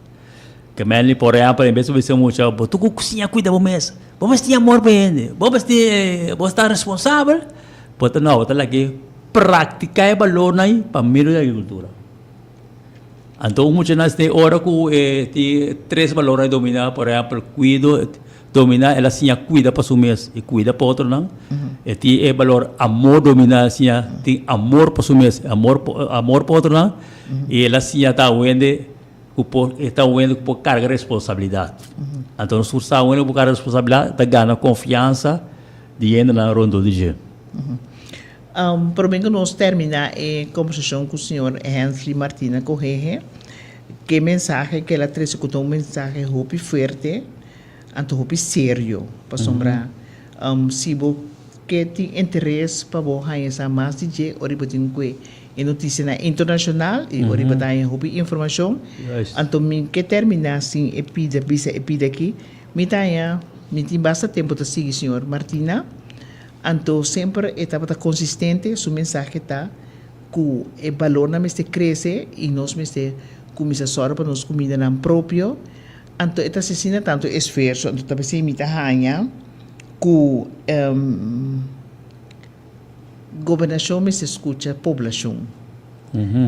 Ke men li, por ehèmpel, en bes di bo bisa mucha, bo tur ku siña kuida bo mes, bo mester tin amor pa hende, bo mester, bo ta responsabel, bo ta no, bo ta lag'é praktiká e balornan ei pa medio di agrikultura. Anto un mucha nan esei ora ku e tin tres balornan dominá, por ehèmpel, kuido, dominá, el a siña kuida pa su mes i kuida pa otronan. E tin e balor amor dominá, el a siña tin amor pa su mes, amor amor pa otronan i el a siña ta un hende ku por e ta un hende ku por karga responsabilidat. Anto nos tur sa un hende ku por karga responsabilidat ta gana konfiansa di hendenan rondó di dje. Promé ku nos terminá e kombersashon ku señor Hensley Martina Cohehe, ke mensahe ku el a trese ku ta un mensahe hopi fuerte, anto hopi serio, pasobra si bo ke tin interes pa bo haña sa mas di dje ora bo tin ku e notisianan internashonal i ora bo ta haña hopi informashon. Anto mi ke terminá sin e pida bisa e pida aki, mi ta haña mi tin basta tempu ta sigui señor Martina. Anto semper e tabata konsistente, su mensahe ta ku e balornan mester krese i nos mester kuminsá sòru pa nos kumindanan propio. Anto e ta asesina tantu esfuerso, anto ta p'esei mi ta haña ku gobernashon mester skucha poblashon.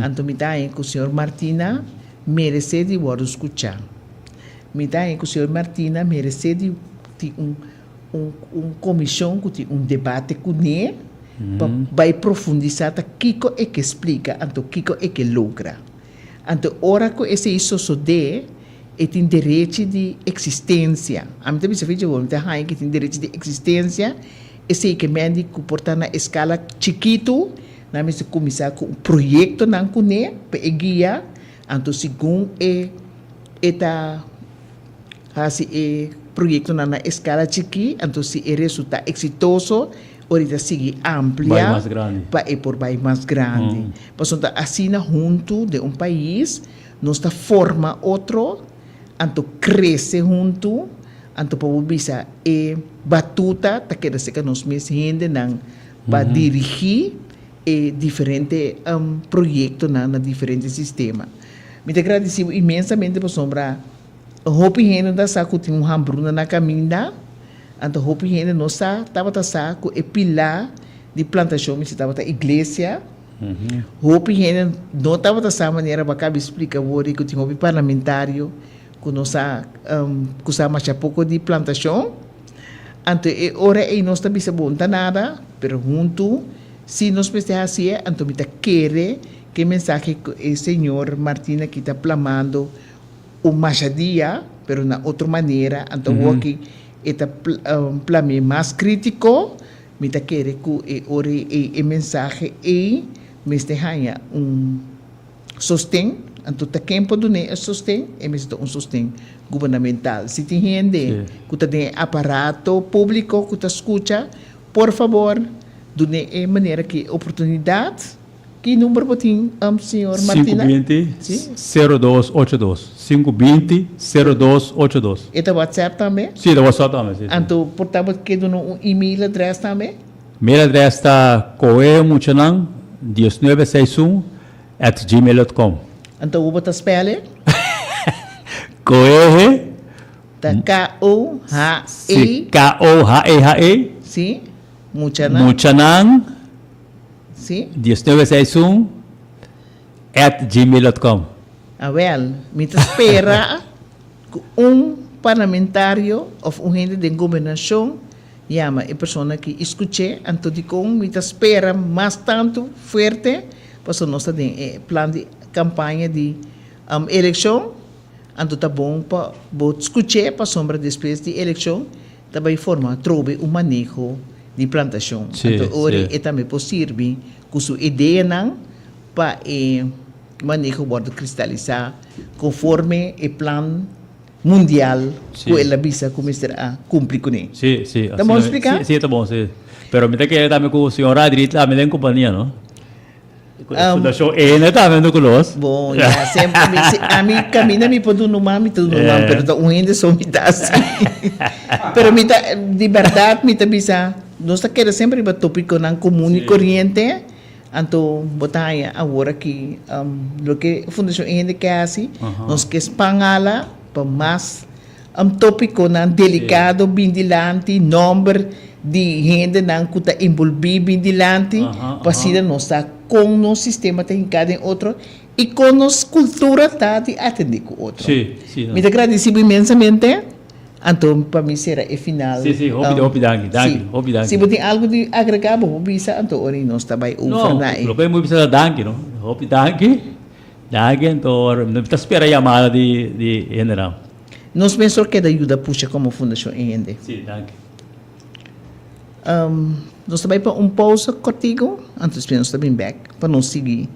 Anto mi ta haña ku señor Martina meresé di wòrdu skuchá. Mi ta haña ku señor Martina meresé di tin un un un komishon ku tin un debate kuné pa bai profundisá ta kiko e ke splika anto kiko e ke logra. Anto ora ku esei sosodé e tin derechi di eksistensia. Ami ta bisa fei dje mi ta haña ku e tin derechi di eksistensia, esei ke men di ku por ta na eskala chikitu, nan mester kuminsá ku un proyektonan kuné pa e guia, anto segun e e ta. Hasi e proyektonan na eskala chikí, anto si e resultá eksitoso, ora e ta sigui amplia pa e por bai mas grandi. Pasobra ta asina huntu den un pais nos ta forma otro, anto krese huntu, anto pa bo bisa e batuta ta keda serka nos mes hendenan pa dirigí e diferente proyektonan na diferente sistema. Mi ta gradisí bo inmensamente pasobra. Hopi hende ta sa ku tin un hambruna na kaminda, anto hopi hende no sa, tabata sa ku e pilá di plantashon mester tabata iglesia. Hopi hende no tabata sa manera bo a kabi splika wor ku tin hopi parlamentario ku no sa ku sa masha poko di plantashon. Anto e ora ei nos ta bisa bo no ta nada, pero huntu si nos mester hasié, anto mi ta kere ku e mensahe ku e señor Martina aki ta plamando Un masha dia, pero na otro manera, anto awor-ki e ta plam'é mas krítiko, mi ta kere ku e ora ei e mensahe ei mester haña un sosten, anto ta ken por dun'é e sosten? E mester ta un sosten gubernamental. Si tin hende ku ta den e aparato públiko ku ta skucha, por fabor dun'é e manera ki oportunidat. Ki number bo tin, señor Martina? Sinku binti, sero dos, ocho dos. Sinku binti, sero dos, ocho dos. E ta WhatsApp tambe? Si, e ta WhatsApp tambe, si, si. Anto por ta bo ke duna un email address tambe? Mail address ta koemuchanan diesnuebe seis un at gmail dot com. Anto bo ta spel e? Koehe. Ta K-O-H-E. Si, K-O-H-E-H-E. Si, muchanan. Muchanan. Sí. Diesnuebe seis un at gmail dot com. Awel, mi ta spera ku un parlamentario of un hende den gobernashon yama e persona aki i skuch'é, anto dikon mi ta spera mas tantu fuerte, pasobra nos ta den e plan di kampaña di elekshon, anto ta bon pa bo skuch'é pasobra despues di elekshon ta bai forma atrobe un maneho di plantashon. Anto ora e tambe por sirbi ku su ideanan pa e. maneho wòrdu kristalisá konforme e plan mundial ku el a bisa ku mester a kumpli kuné. Sí, sí. Ta bon spliká? Sí, sí, ta bon, sí. Pero mi ta kere tambe ku señor Adri tambe den kompania, no? Fundashon Ene tambe no ku nos. Bon, ya, semper mi, si, ami kaminda mi por duna un man, mi ta duna un man, pero ta un hende so mi ta hasi. Pero mi ta, di bèrdat mi ta bisa, nos ta kere semper riba topikonan komun i koriente. Anto bo ta haña awor aki loke Fundashon E Hende ke hasi, nos ke span ala pa mas topikonan delikado bin dilanti, nòmber di hendenan ku ta enbolbí bin dilanti, pa asina nos sa kon nos sistema ta hinká den otro i kon nos kultura ta di atendé ku otro. Mi ta gradisí bo inmensamente. Anto pa mi sera e final. Sí, sí, hopi, hopi danki, danki, Sí. hopi danki. Si bo tin algu di agrega bo por bisa, anto ora nos ta bai over No, na e. loke mi bisa ta danki, no. Hopi danki, danki, anto mi ta spera yamada di, di hendenan. Nos mes lo keda yuda pusha komo Fundashon E Hende. Sí, danki. Nos ta bai pa un pausa kortiku, anto despues nos ta bin bek pa nos sigui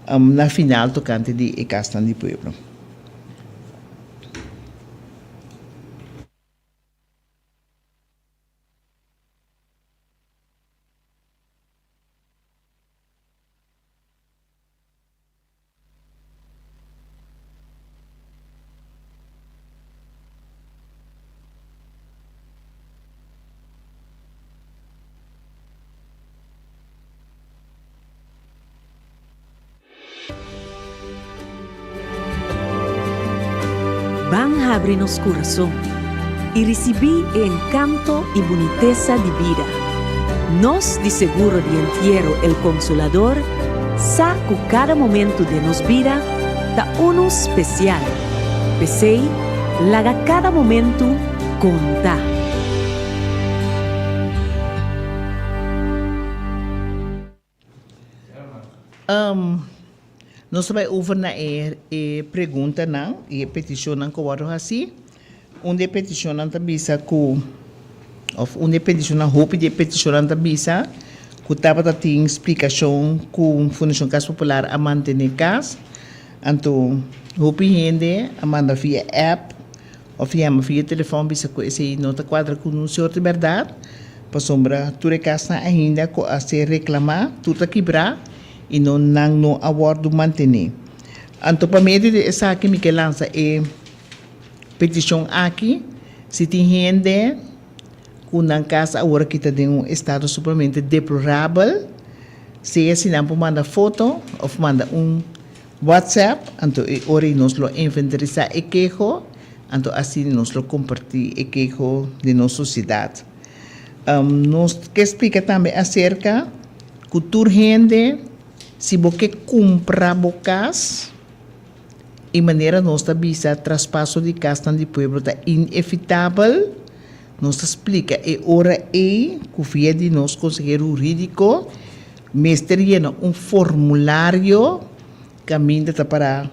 na final tokante di e kasnan di pueblo. Ban habri nos kurason i risibí e enkanto i bunitesa di bida. Nos di Seguro di Entiero El Consolador sa ku kada momentu den nos bida ta unu spesial. P'esei, laga kada momentu konta! Nos ta bai over na e e preguntanan i e petishonnan ku wòrdu hasí. Un di e petishonnan ta bisa ku, òf un di e petishonnan, hopi di e petishonnan ta bisa ku tabata tin splikashon ku Fundashon Kas Popular a mantené kas. Anto hopi hende a manda via app Of yama via telefòn bisa ku esei no ta kuadra ku un sort di bèrdat, pasobra tur e kasnan ainda ku a ser reklamá tur ta kibrá i no nan no a wòrdu mantené. Anto pa medio di esaki mi ke lansa e petishon aki, si tin hende ku nan kas awor aki ta den un estado sumamente deplorabel, sea si nan por manda foto òf manda un WhatsApp, anto e ora ei nos lo inventarisá e keho, anto asina nos lo kompartí e keho den nos sosiedat. Nos ke splika tambe aserka ku tur hende si bo ke kumpra bo kas i manera nos ta bisa traspaso di kasnan di pueblo ta inevitabel, nos ta splika e ora ei ku via di nos konsehero hurídiko Mester yena un formulario kaminda ta para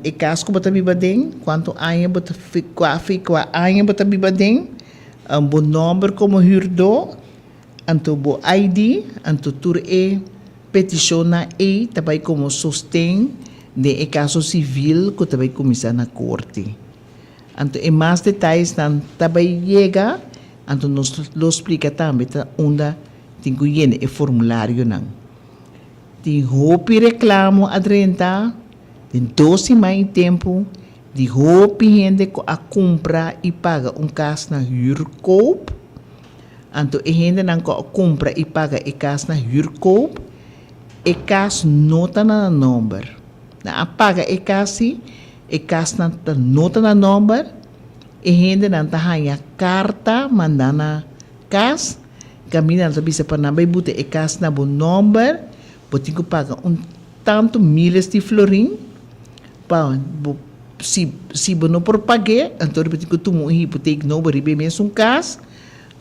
e kas ku bo ta biba den, kuantu aña bo ta kua kua aña bo ta biba den, bo nòmber komo hürdó, anto bo ID, anto tur e petishonnan ei ta bai komo sosten den e kaso sivil ku ta bai kuminsá na korte. Anto e mas detayesnan ta bai yega, anto nos lo splika tambe ta unda. Tin ku yena e formularionan. Tin hopi reklamo a drenta den dos siman i tempu di hopi hende ku a kumpra i paga un kas na huurkoop. Anto e hendenan ku a kumpra i paga e kas na huurkoop, e kas no ta na nan nòmber. Nan a paga e kas si, e kasnan ta no ta na nòmber, e hendenan ta haña karta mandá na kas. Kaminda nan ta bisa pa nan bai buta e kas na bo nòmber, bo tin ku paga un tantu miles di florin pa bo si si bo no por pag'é anto bo tin ku tuma un hipotek nobo riba e mesun kas,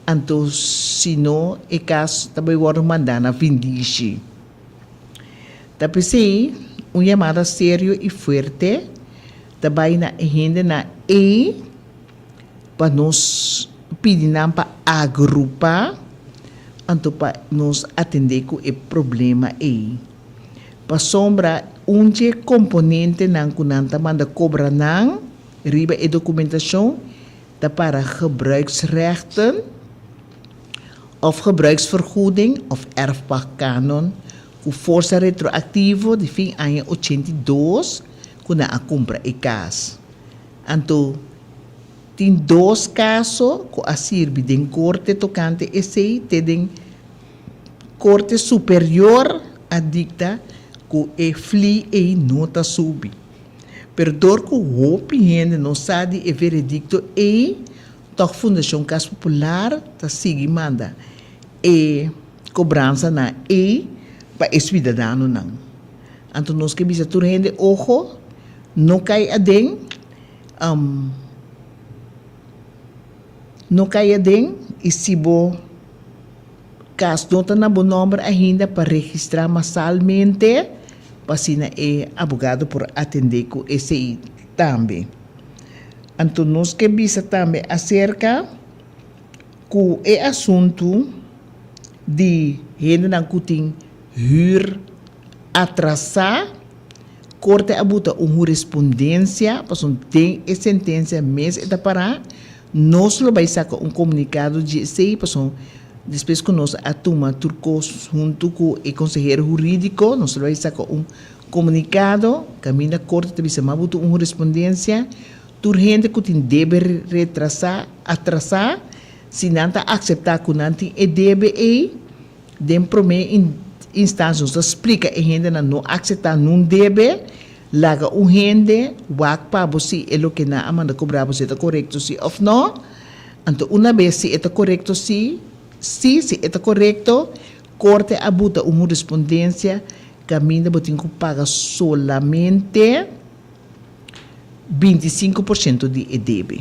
anto si no e kas ta bai wòrdu mandá na vindishi. Ta p'esei un yamada serio i fuerte ta bai na e hendenan ei. Pa nos pidi nan pa agrupá, anto pa nos atendé ku e problema ei. Pasobra. Un dje komponentenan ku nan ta manda kobra nan riba e dokumentashon ta para gebruiksrechten òf gebruiksvergoeding òf erfpachtkanon ku forsa retroaktivo di fin aña 82 ku nan a kumpra e kas. Anto tin dos kaso ku a sirbi den korte tokante esei te den Korte Superior a dikta ku e fli ei no ta subi. Pero dor ku hopi hende no sa di e veredikto ei, tòg Fundashon Kas Popular ta sigui manda e kobransanan ei pa e suidadanonan. Anto nos ke bisa tur hende ojo, no kai aden, no kai aden i si bo Kas no ta na bo nòmber ainda pa registrá masalmente pa asina e abogado por atendé ku esei tambe. Anto nos ke bisa tambe aserka ku e asuntu di hendenan ku tin hür atrasá, Korte a buta un hurespondensia pasobra den e sentensia mes e ta pará. Nos lo bai saka un komunikado di esei pasobra despues ku nos a tuma tur kos huntu ku e konsehero hurídiko nos lo bai saka un komunikado kaminda korte ta bisa mas buta un hurespondensia tur hende ku tin debe retrasá atrasá si nan ta akseptá ku nan tin e debe ei Den promé instansia nos ta splika e hendenan no akseptá nun debe, laga un hende wak pa bo si e loke nan a manda kobra bo si e ta korekto si òf no. Anto una bes si e ta korekto si, si, si e ta korekto, korte a buta un hurespondensia kaminda bo tin ku paga solamente 25 por shento di e debe.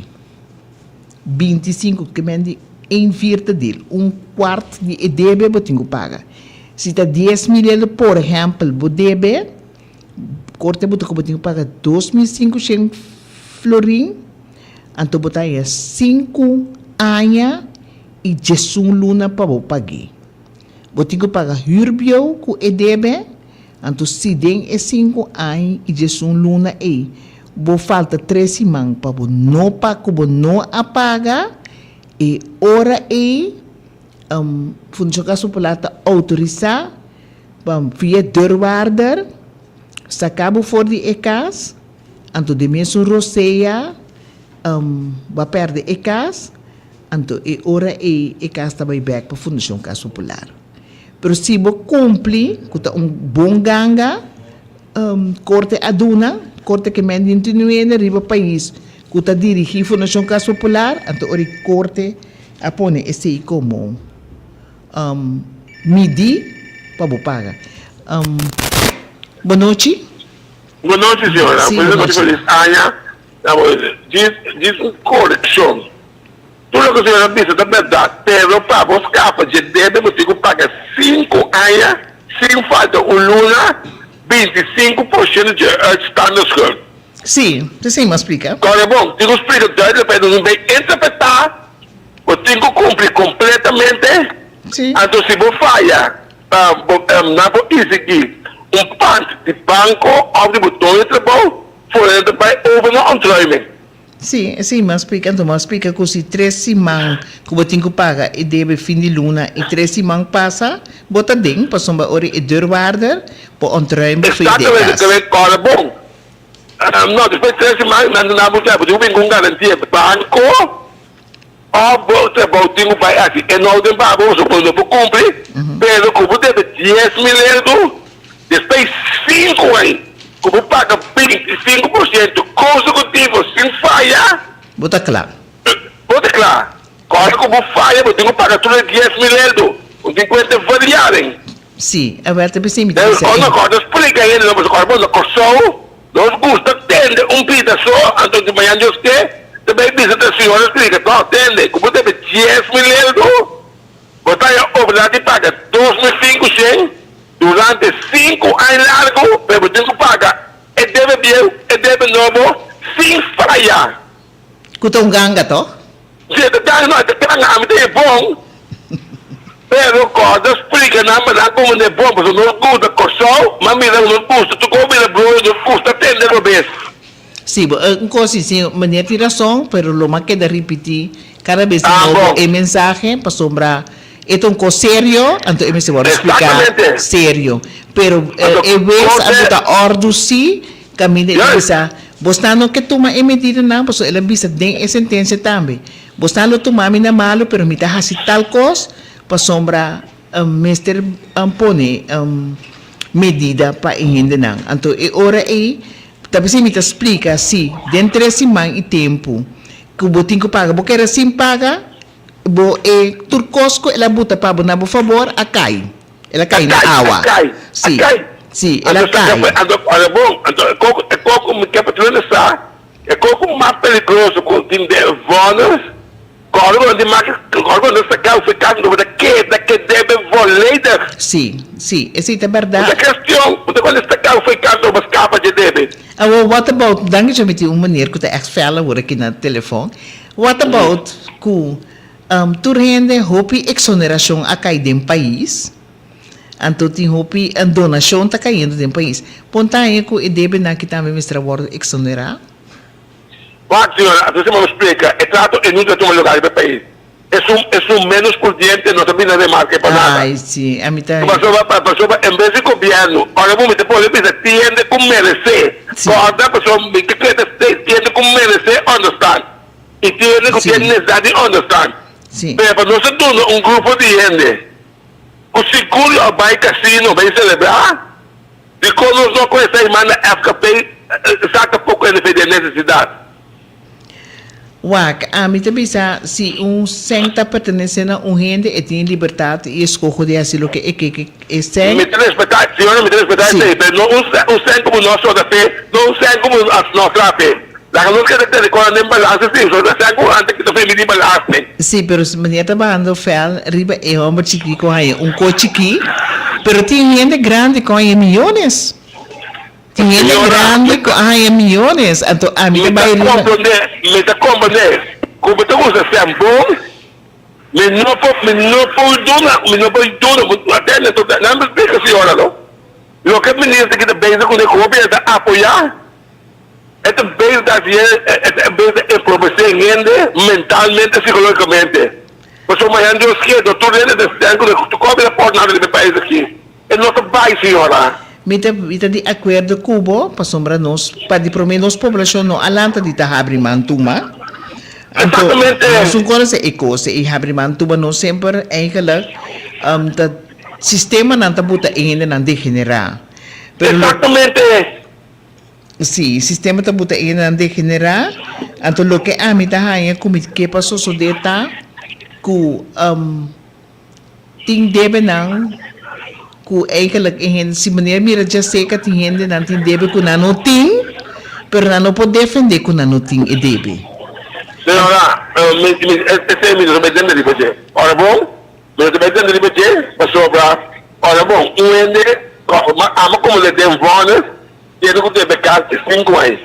25 ke men di een vierde deel, un kwart di e debe bo tin ku paga. Si ta 10,000 euro por ehèmpel bo debe, korte bo ta ku bo tin ku paga 2500 florin, anto bo ta haña sinku aña i diesun luna pa bo pag'é. Bo tin ku paga hür bieu ku e debe, Anto si den e sinku aña i diesun luna ei bo falta tres siman pa bo no pa ku bo no a paga, e ora ei Fundashon Kas Popular ta outorisá pa via deurwaarder saka bo for di e kas, anto den mesun rosea bo a pèrdè e kas, anto e ora ei e kas ta bai bèk pa Fundashon Kas Popular. Pero si bo cumpli, cu ta un bon ganga, Corte a duna, Corte ke men di nuene riba pais cu ta dirigi Fundacion Cas Popular, anto ora e Corte a pone esey como midi pa bo paga. Bonochi. Bonochi señora, Sí, bonochi. Feliz aña. Djis un coreccion. Tur loke señor a bisa ta bèrdat, pero pa bo skapa dje debe bo tin ku paga sinku aña sin falta un luna 25% dje uitstandeschuld. Sí, p'esei mi a splika. Kòrda bon, tin ku splika duidelijk pa e nos no bay interpretá, bo tin ku kumpli kompletamente, Sí. anto si bo faya bo nan por exigí un pand di banko òf di bo doño di trabou, for nan ta bay over na ontruiming. Sí, esei mi a splika. Anto mi a splika ku si tres siman ku bo tin ku paga e debe fin di luna i tres siman pasa, bo ta den pasobra ora e deurwaarder por ontruim bo for e Exactamente, dekas. ke men kòrda bon. No, despues di tres siman nan duna bo bo tin ku bin ku un garantia banko òf bo trabou tin ku bai hasi e nou den pa bo, pasobra bo no por kumpli, pero ku bo debe 10,000 euro, Despues sinku aña ku bo paga 25% konsekutivo sin faya. Bo ta kla. Bo ta kla. Kòrda ku bo faya bo tin ku paga tur e 10,000 euro. Bo tin kuenta verjaring. Si, awel ta bisa mi ta bisa e. Kòrda splika hende no pasobra kòrda bo na Kòrsou nos gusta tende un pida so anto di mañana Dios ke ta bai bisa ta señora splika no tende ku bo debe 10,000 euro bo ta haña oblá di paga 2500. Durante sinku aña largu pero bo tin ku paga e debe bieu, e debe nobo sin faya. Ku ta un ganga toh? Si e ta ganga, no e ta ganga, ami ta e bon. Pero kòrda splika nan pa nan komprendé bon, pasobra nos gusta Kòrsou, ma mira ku nos gusta tur kos bira broyo, nos gusta tende robes. Sí, bo, un kos sí, sí, meneer tin rason, pero lo m'a keda ripití kada bes di Ah, nobo bon. e mensahe, pasobra e ta un kos serio, anto e mester wòrdu spliká Exactamente. serio. Pero Anto, e wes a kos buta òrdu sí, kaminda el a Juist. bisa, Bosnan no ke tuma e medidanan, pasobra el a bisa den e sentensia tambe, Bosnan lo tuma mi na malu, pero mi ta hasi tal kos pasobra mester pone medida pa e hendenan. Anto e ora ei ta p'esei mi ta splika si den tres siman i tempu ku bo tin ku paga, bo keda sin paga, bo e tur kos ku el a buta pa bo na bo fabor a kai. El a A kai na kai, a awa. kai, a Sí, kai. sí, el a Anto kai. anto ora bon, anto e koko, e koko mi ke pa tur hende sa, E koko mas peligroso ku tin den vònes, kòrda ku nan tin maki, kòrda ku nan ta saka fu e kas bo ta keda ke debe voledig. Sí, sí, esei ta Un bèrdat. ta kestion, un ta kòrda saka fu e kas bo skapa dje debe. Awor, what about, danki dje mi tin un meneer ku ta ègt fèl awor aki na telefòn. What about ku tur hende hopi eksonerashon a kai den pais? Anto tin hopi donashon ta kayendo den pais. Pon ta haña ku e debenan aki tambe mester a wòrdu eksonerá? Wak, señora, anto si bo splika, e trato e nunca tuma lugar riba e pais. Esun, esun menos prudiente no ta bini na remarke pa nada. Ay, si, ami ta. Pasobra, pasobra en bes di gobierno, ora bo mester pone bisa tin hende ku meresé. Si. Kòrda, pasobra mi ta kere ta tin hende ku meresé ònderstan i tin hende ku Si. tin nesesidat di ònderstan. Si. Pero pa nos a duna un grupo di hende. Ku sigur lo a bai kasino bai selebrá? Dikon nos no ku esei manda FKP saka poko NV den nesesidat? Wak, ami ta bisa si un sèn ta pertenesé na un hende e tin e libertat i eskoho di hasi loke e ke ku e sèn. Mi ta respetá, señora mi ta respetá Si. esei, pero no un un sèn komo nos so ta fe, no un sèn komo nos ta fe. Laga nos keda tene kos den balanse si, so ta sèn ku antes ki ta fe midi balanse. Sí, pero meneer ta bahando fel riba e homber chikí ku haña un ko chikí, pero tin hende grandi ku haña miyones. Tin hende Señora, grandi mi ku ta, a haña miyones, anto ami ta mi ta bai riba. komprondé, mi ta komprondé ku bo ta usa sèn bon, mi no por, mi no por duna, mi no por duna, bo atende, nan ta splika señora no, loke minister ki ta bezig kuné ku hopi e ta apoyá. E ta bezig ta hasi e ta bezig ta empobrece hende mentalmente, psicologicamente. Pasobra mañana Dios kier no tur hende ta stèn ku tur kos bira pòrnada riba e pais aki. E no ta bai señora. Mi ta mi ta di akuerdo ku bo pasobra nos pa di promé nos poblashon no a lanta di ta habri man tuma. Anto Exactamente. nos un konosé e kos ei habri man tuma nos semper eigenlijk ta sistemanan ta buta e hendenan degenerá. Pero lo. Exactamente. Sí, sistema ta buta e nan degenerá, anto loke ami ta haña ku mi ke pa sosodé ta ku tin debenan ku eigenlijk e hende, si manera mira djaseka tin hendenan tin debe ku nan no tin, pero nan no por defendé ku nan no tin e debe. Señora, mi, mi, esei mi no ta bai tende riba dje. Ora bon, mi no ta bai tende riba dje pasobra, ora bon, un hende, amo komo le den vònes, Tiene ku debe kas di sinku aña.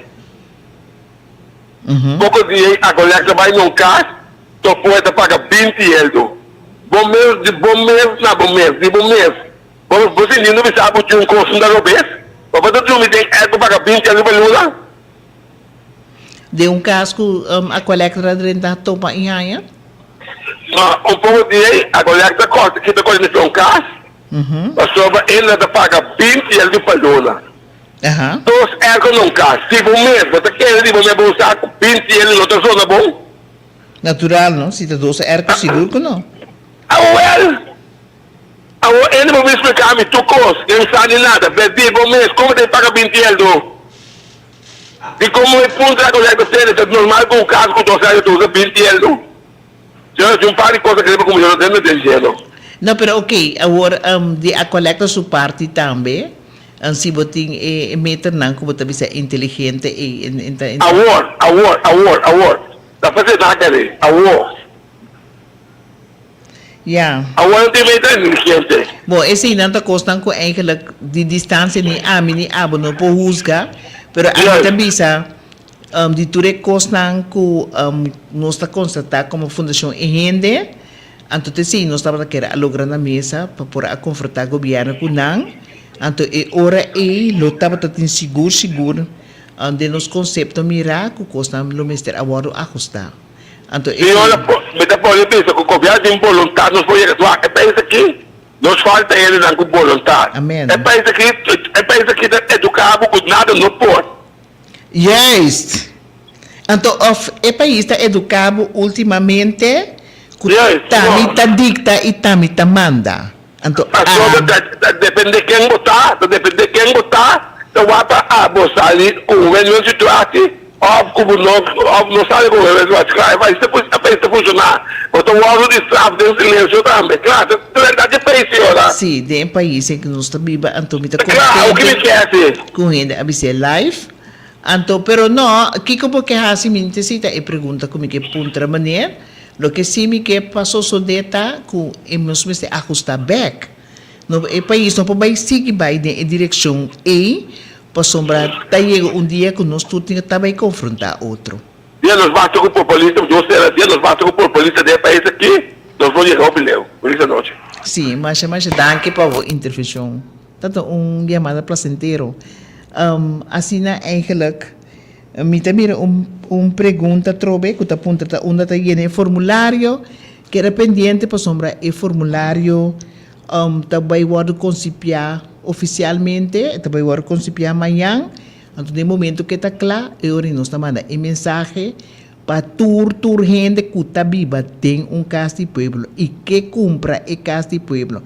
Poko dia ei Acolec ta bai na un kas, topo e ta paga 20 eldo. Bo mes di bo mes na bo mes, di bo mes. Bo bo sinti no bisa bo tin un kos ta robes? Bo ta drumi den airco paga 20 eldo pa luna? Den un kas ku Aqualectra ta drenta topa i haña? No, un poko dia ei Aqualectra ta kòrta kita kòrta mester un kas. Pasobra e no ta paga 20 el di pa luna. Dos ergo na un kas. Si bo mes bo ta kere di bo mes bo sa ku 20 el no ta zona bon. Natural no, si ta dos ergo sigur ku no. Awel! Awor ende bo bin splika mi tur kos, den sa ni nada. Be di bo mes kon bo ta paga 20 el do? Di komo e puntra ku ta tene ta normal ku un kas ku dos ergo ta usa 20 el do? Señor, si un par di cosa kere pa cuminsá ta den cielo. No, pero ok, awor di Aqualectra su parti tambe, si bo tin e meternan cu bo ta bisa inteligente ey, en ta. Awor, awor, awor, awor. Ta p'esei nan a kere, awor. Ya. Awor nan tin meter inteligente. Bo, eseinan ta cosnan cu eigenlijk di distancia ni ami ni abo no por huzga, pero ami ta bisa. Di tur e kosnan ku nos ta konstatá komo Fundashon E Hende. Anto te esei nos tabata kere a logra na mesa pa por a konfrontá gobièrnu ku nan. Anto e ora ei lo tabata tin sigur sigur den nos konsepto mirá ku kosnan lo mester a wòrdu ahustá. Anto e. Señora, mi ta pone bisa ku gobièrnu tin boluntat nos por yega. Wak, e pais aki nos falta hendenan ku boluntat. Amen. E pais aki, e pais aki ta eduká bo ku nada no por. Juist. Anto of e pais ta educa bo ultimamente cu Juist, ta mi no. ta dicta y ta mi ta manda. Anto Pasobra a. ta ta depende ken bo ta, ta depende ken bo ta, ta wak pa abo sali cu un win-win situatie of cu bo no of no sali cu un win-win situatie. Claro, e pais ta e pais ta funciona, bo ta wordo di straf den silencio tambe. Claro, ta ta verdad di e pais, señora. Sí, den e pais en cu nos ta biba, anto mi ta Claro, awor ki mi contento ke haci? cu hende a bis'é live. Anto, pero no, kiko bo ke hasi? Mi nesesita e pregunta ku mi ke puntra meneer. Loke si mi ke pa sosodé ta ku e nos mester ahustá bèk. No, e pais no por bai sigui bai den e direkshon ei, pasobra ta yega un dia ku nos tur tin ta bai konfrontá otro. Dia nos basta ku populista, nos sera dia nos basta ku populista den e pais aki, nos por yega hopi leu. Feliz anochi. Sí, masha masha danki pa bo intervenshon. Ta ta un yamada placentero. Asina eigenlijk mi ta mira un un pregunta atrobe ku ta puntra ta unda ta yena e formulario. Keda pendiente pasobra e formulario ta bai wòrdu konsipiá ofisialmente, e ta bai wòrdu konsipiá mañan. Anto den momento ku e ta kla e ora nos ta manda e mensahe pa tur tur hende ku ta biba den un kas di pueblo i ke kumpra e kas di pueblo.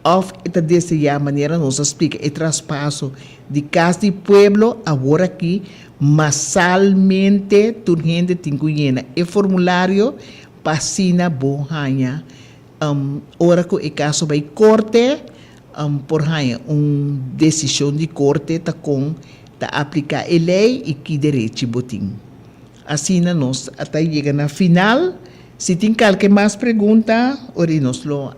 Of e ta deseá manera nos a splika e traspaso di Cas di Pueblo awor aki masalmente tur hende tin ku yena e formulario pa asina bo haña ora ku e kaso bai korte por haña un desishon di korte ta kon ta apliká e lei i ki derechi bo tin. Asina nos a ta yega na final. Si tin kalke mas pregunta ora i nos lo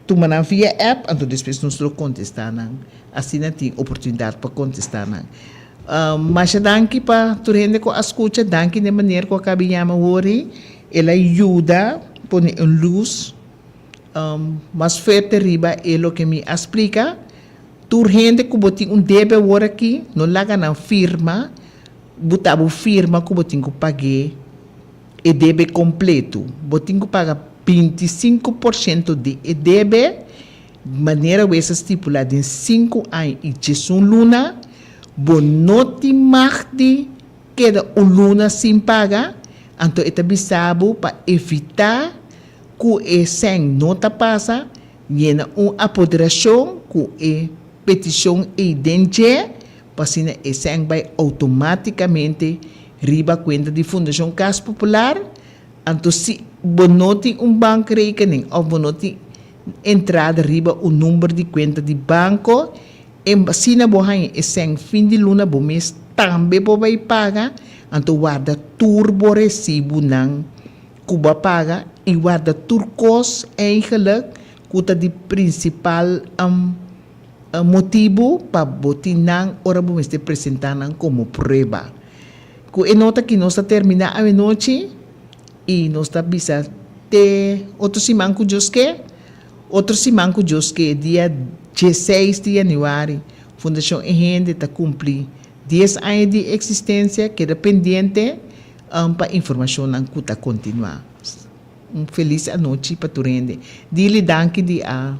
tuma nan via app anto despues nos lo kontestá nan. Asina tin oportunidat pa kontestá nan. Masha danki pa tur hende ku a skucha. Danki na e meneer ku a kaba yama wori. El a yuda pone un lus mas fuerte riba e loke mi a splika. Tur hende ku bo tin un debe awor aki, no laga nan firma, bo ta bo firma ku bo tin ku pag'é e debe kompletu. Bo tin ku paga 25% di e debe, manera wes a stipulá den sinku aña i diesun luna. Bo no tin mag di keda un luna sin paga, anto e ta bisa bo pa evitá ku e sèn no ta pasa, Yena un apoderashon ku e petishon ei den dje, pa asina e sèn bai outomátikamente riba kuenta di Fundashon Kas Popular. Anto si bo no tin un bankrekening òf bo no tin entrada riba un number di kuenta di banko, asina bo haña e sèn fin di luna bo mes tambe por bai paga, anto warda tur bo resibunan. Ku bo a paga i warda tur kos eigenlijk ku ta di prinsipal motibu pa bo tin nan ora bo mester presentá nan komo prueba. Ku e nota aki nos ta terminá awenochi i nos ta bisa te otro siman ku Dios ke. Otro siman ku Dios ke, dia dieseis di yanüari, Fundashon E Hende ta kumpli dies aña di eksistensia. Keda pendiente. Pa informashonnan ku ta kontinuá. Un felis anochi pa tur hende. Dili danki di a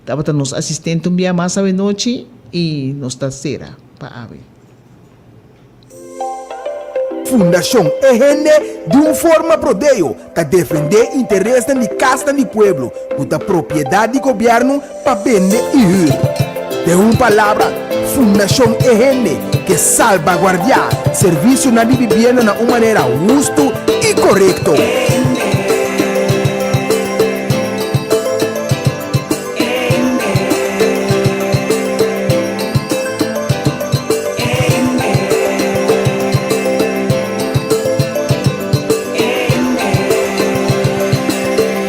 tabata nos asistente un bia mas awenochi i nos ta sera pa awe. Fundashon E Hende di un forma prodeo ta defendé interesnan di kasnan di pueblo ku ta propiedat di gobièrnu pa bende i hür. Den un palabra, Fundashon E Hende ke salbaguardiá servisionan di bibienda na un manera hustu i korekto.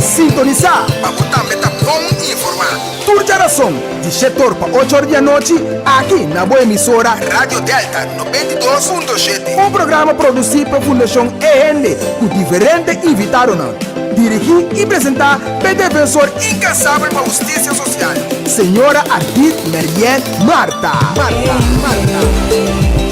Sintonisá pa bo tambe ta bon informá. Tur djarason di shetor pa ocho or di anochi aki na bo emisora Radio Delta 92.7. Un programa produsí pa Fundashon E Hende ku diferente invitadonan. Dirigí i presentá p'e defensor inkansabel pa hustisia sosial, señora Ardit Merien Martha. Martha. Martha.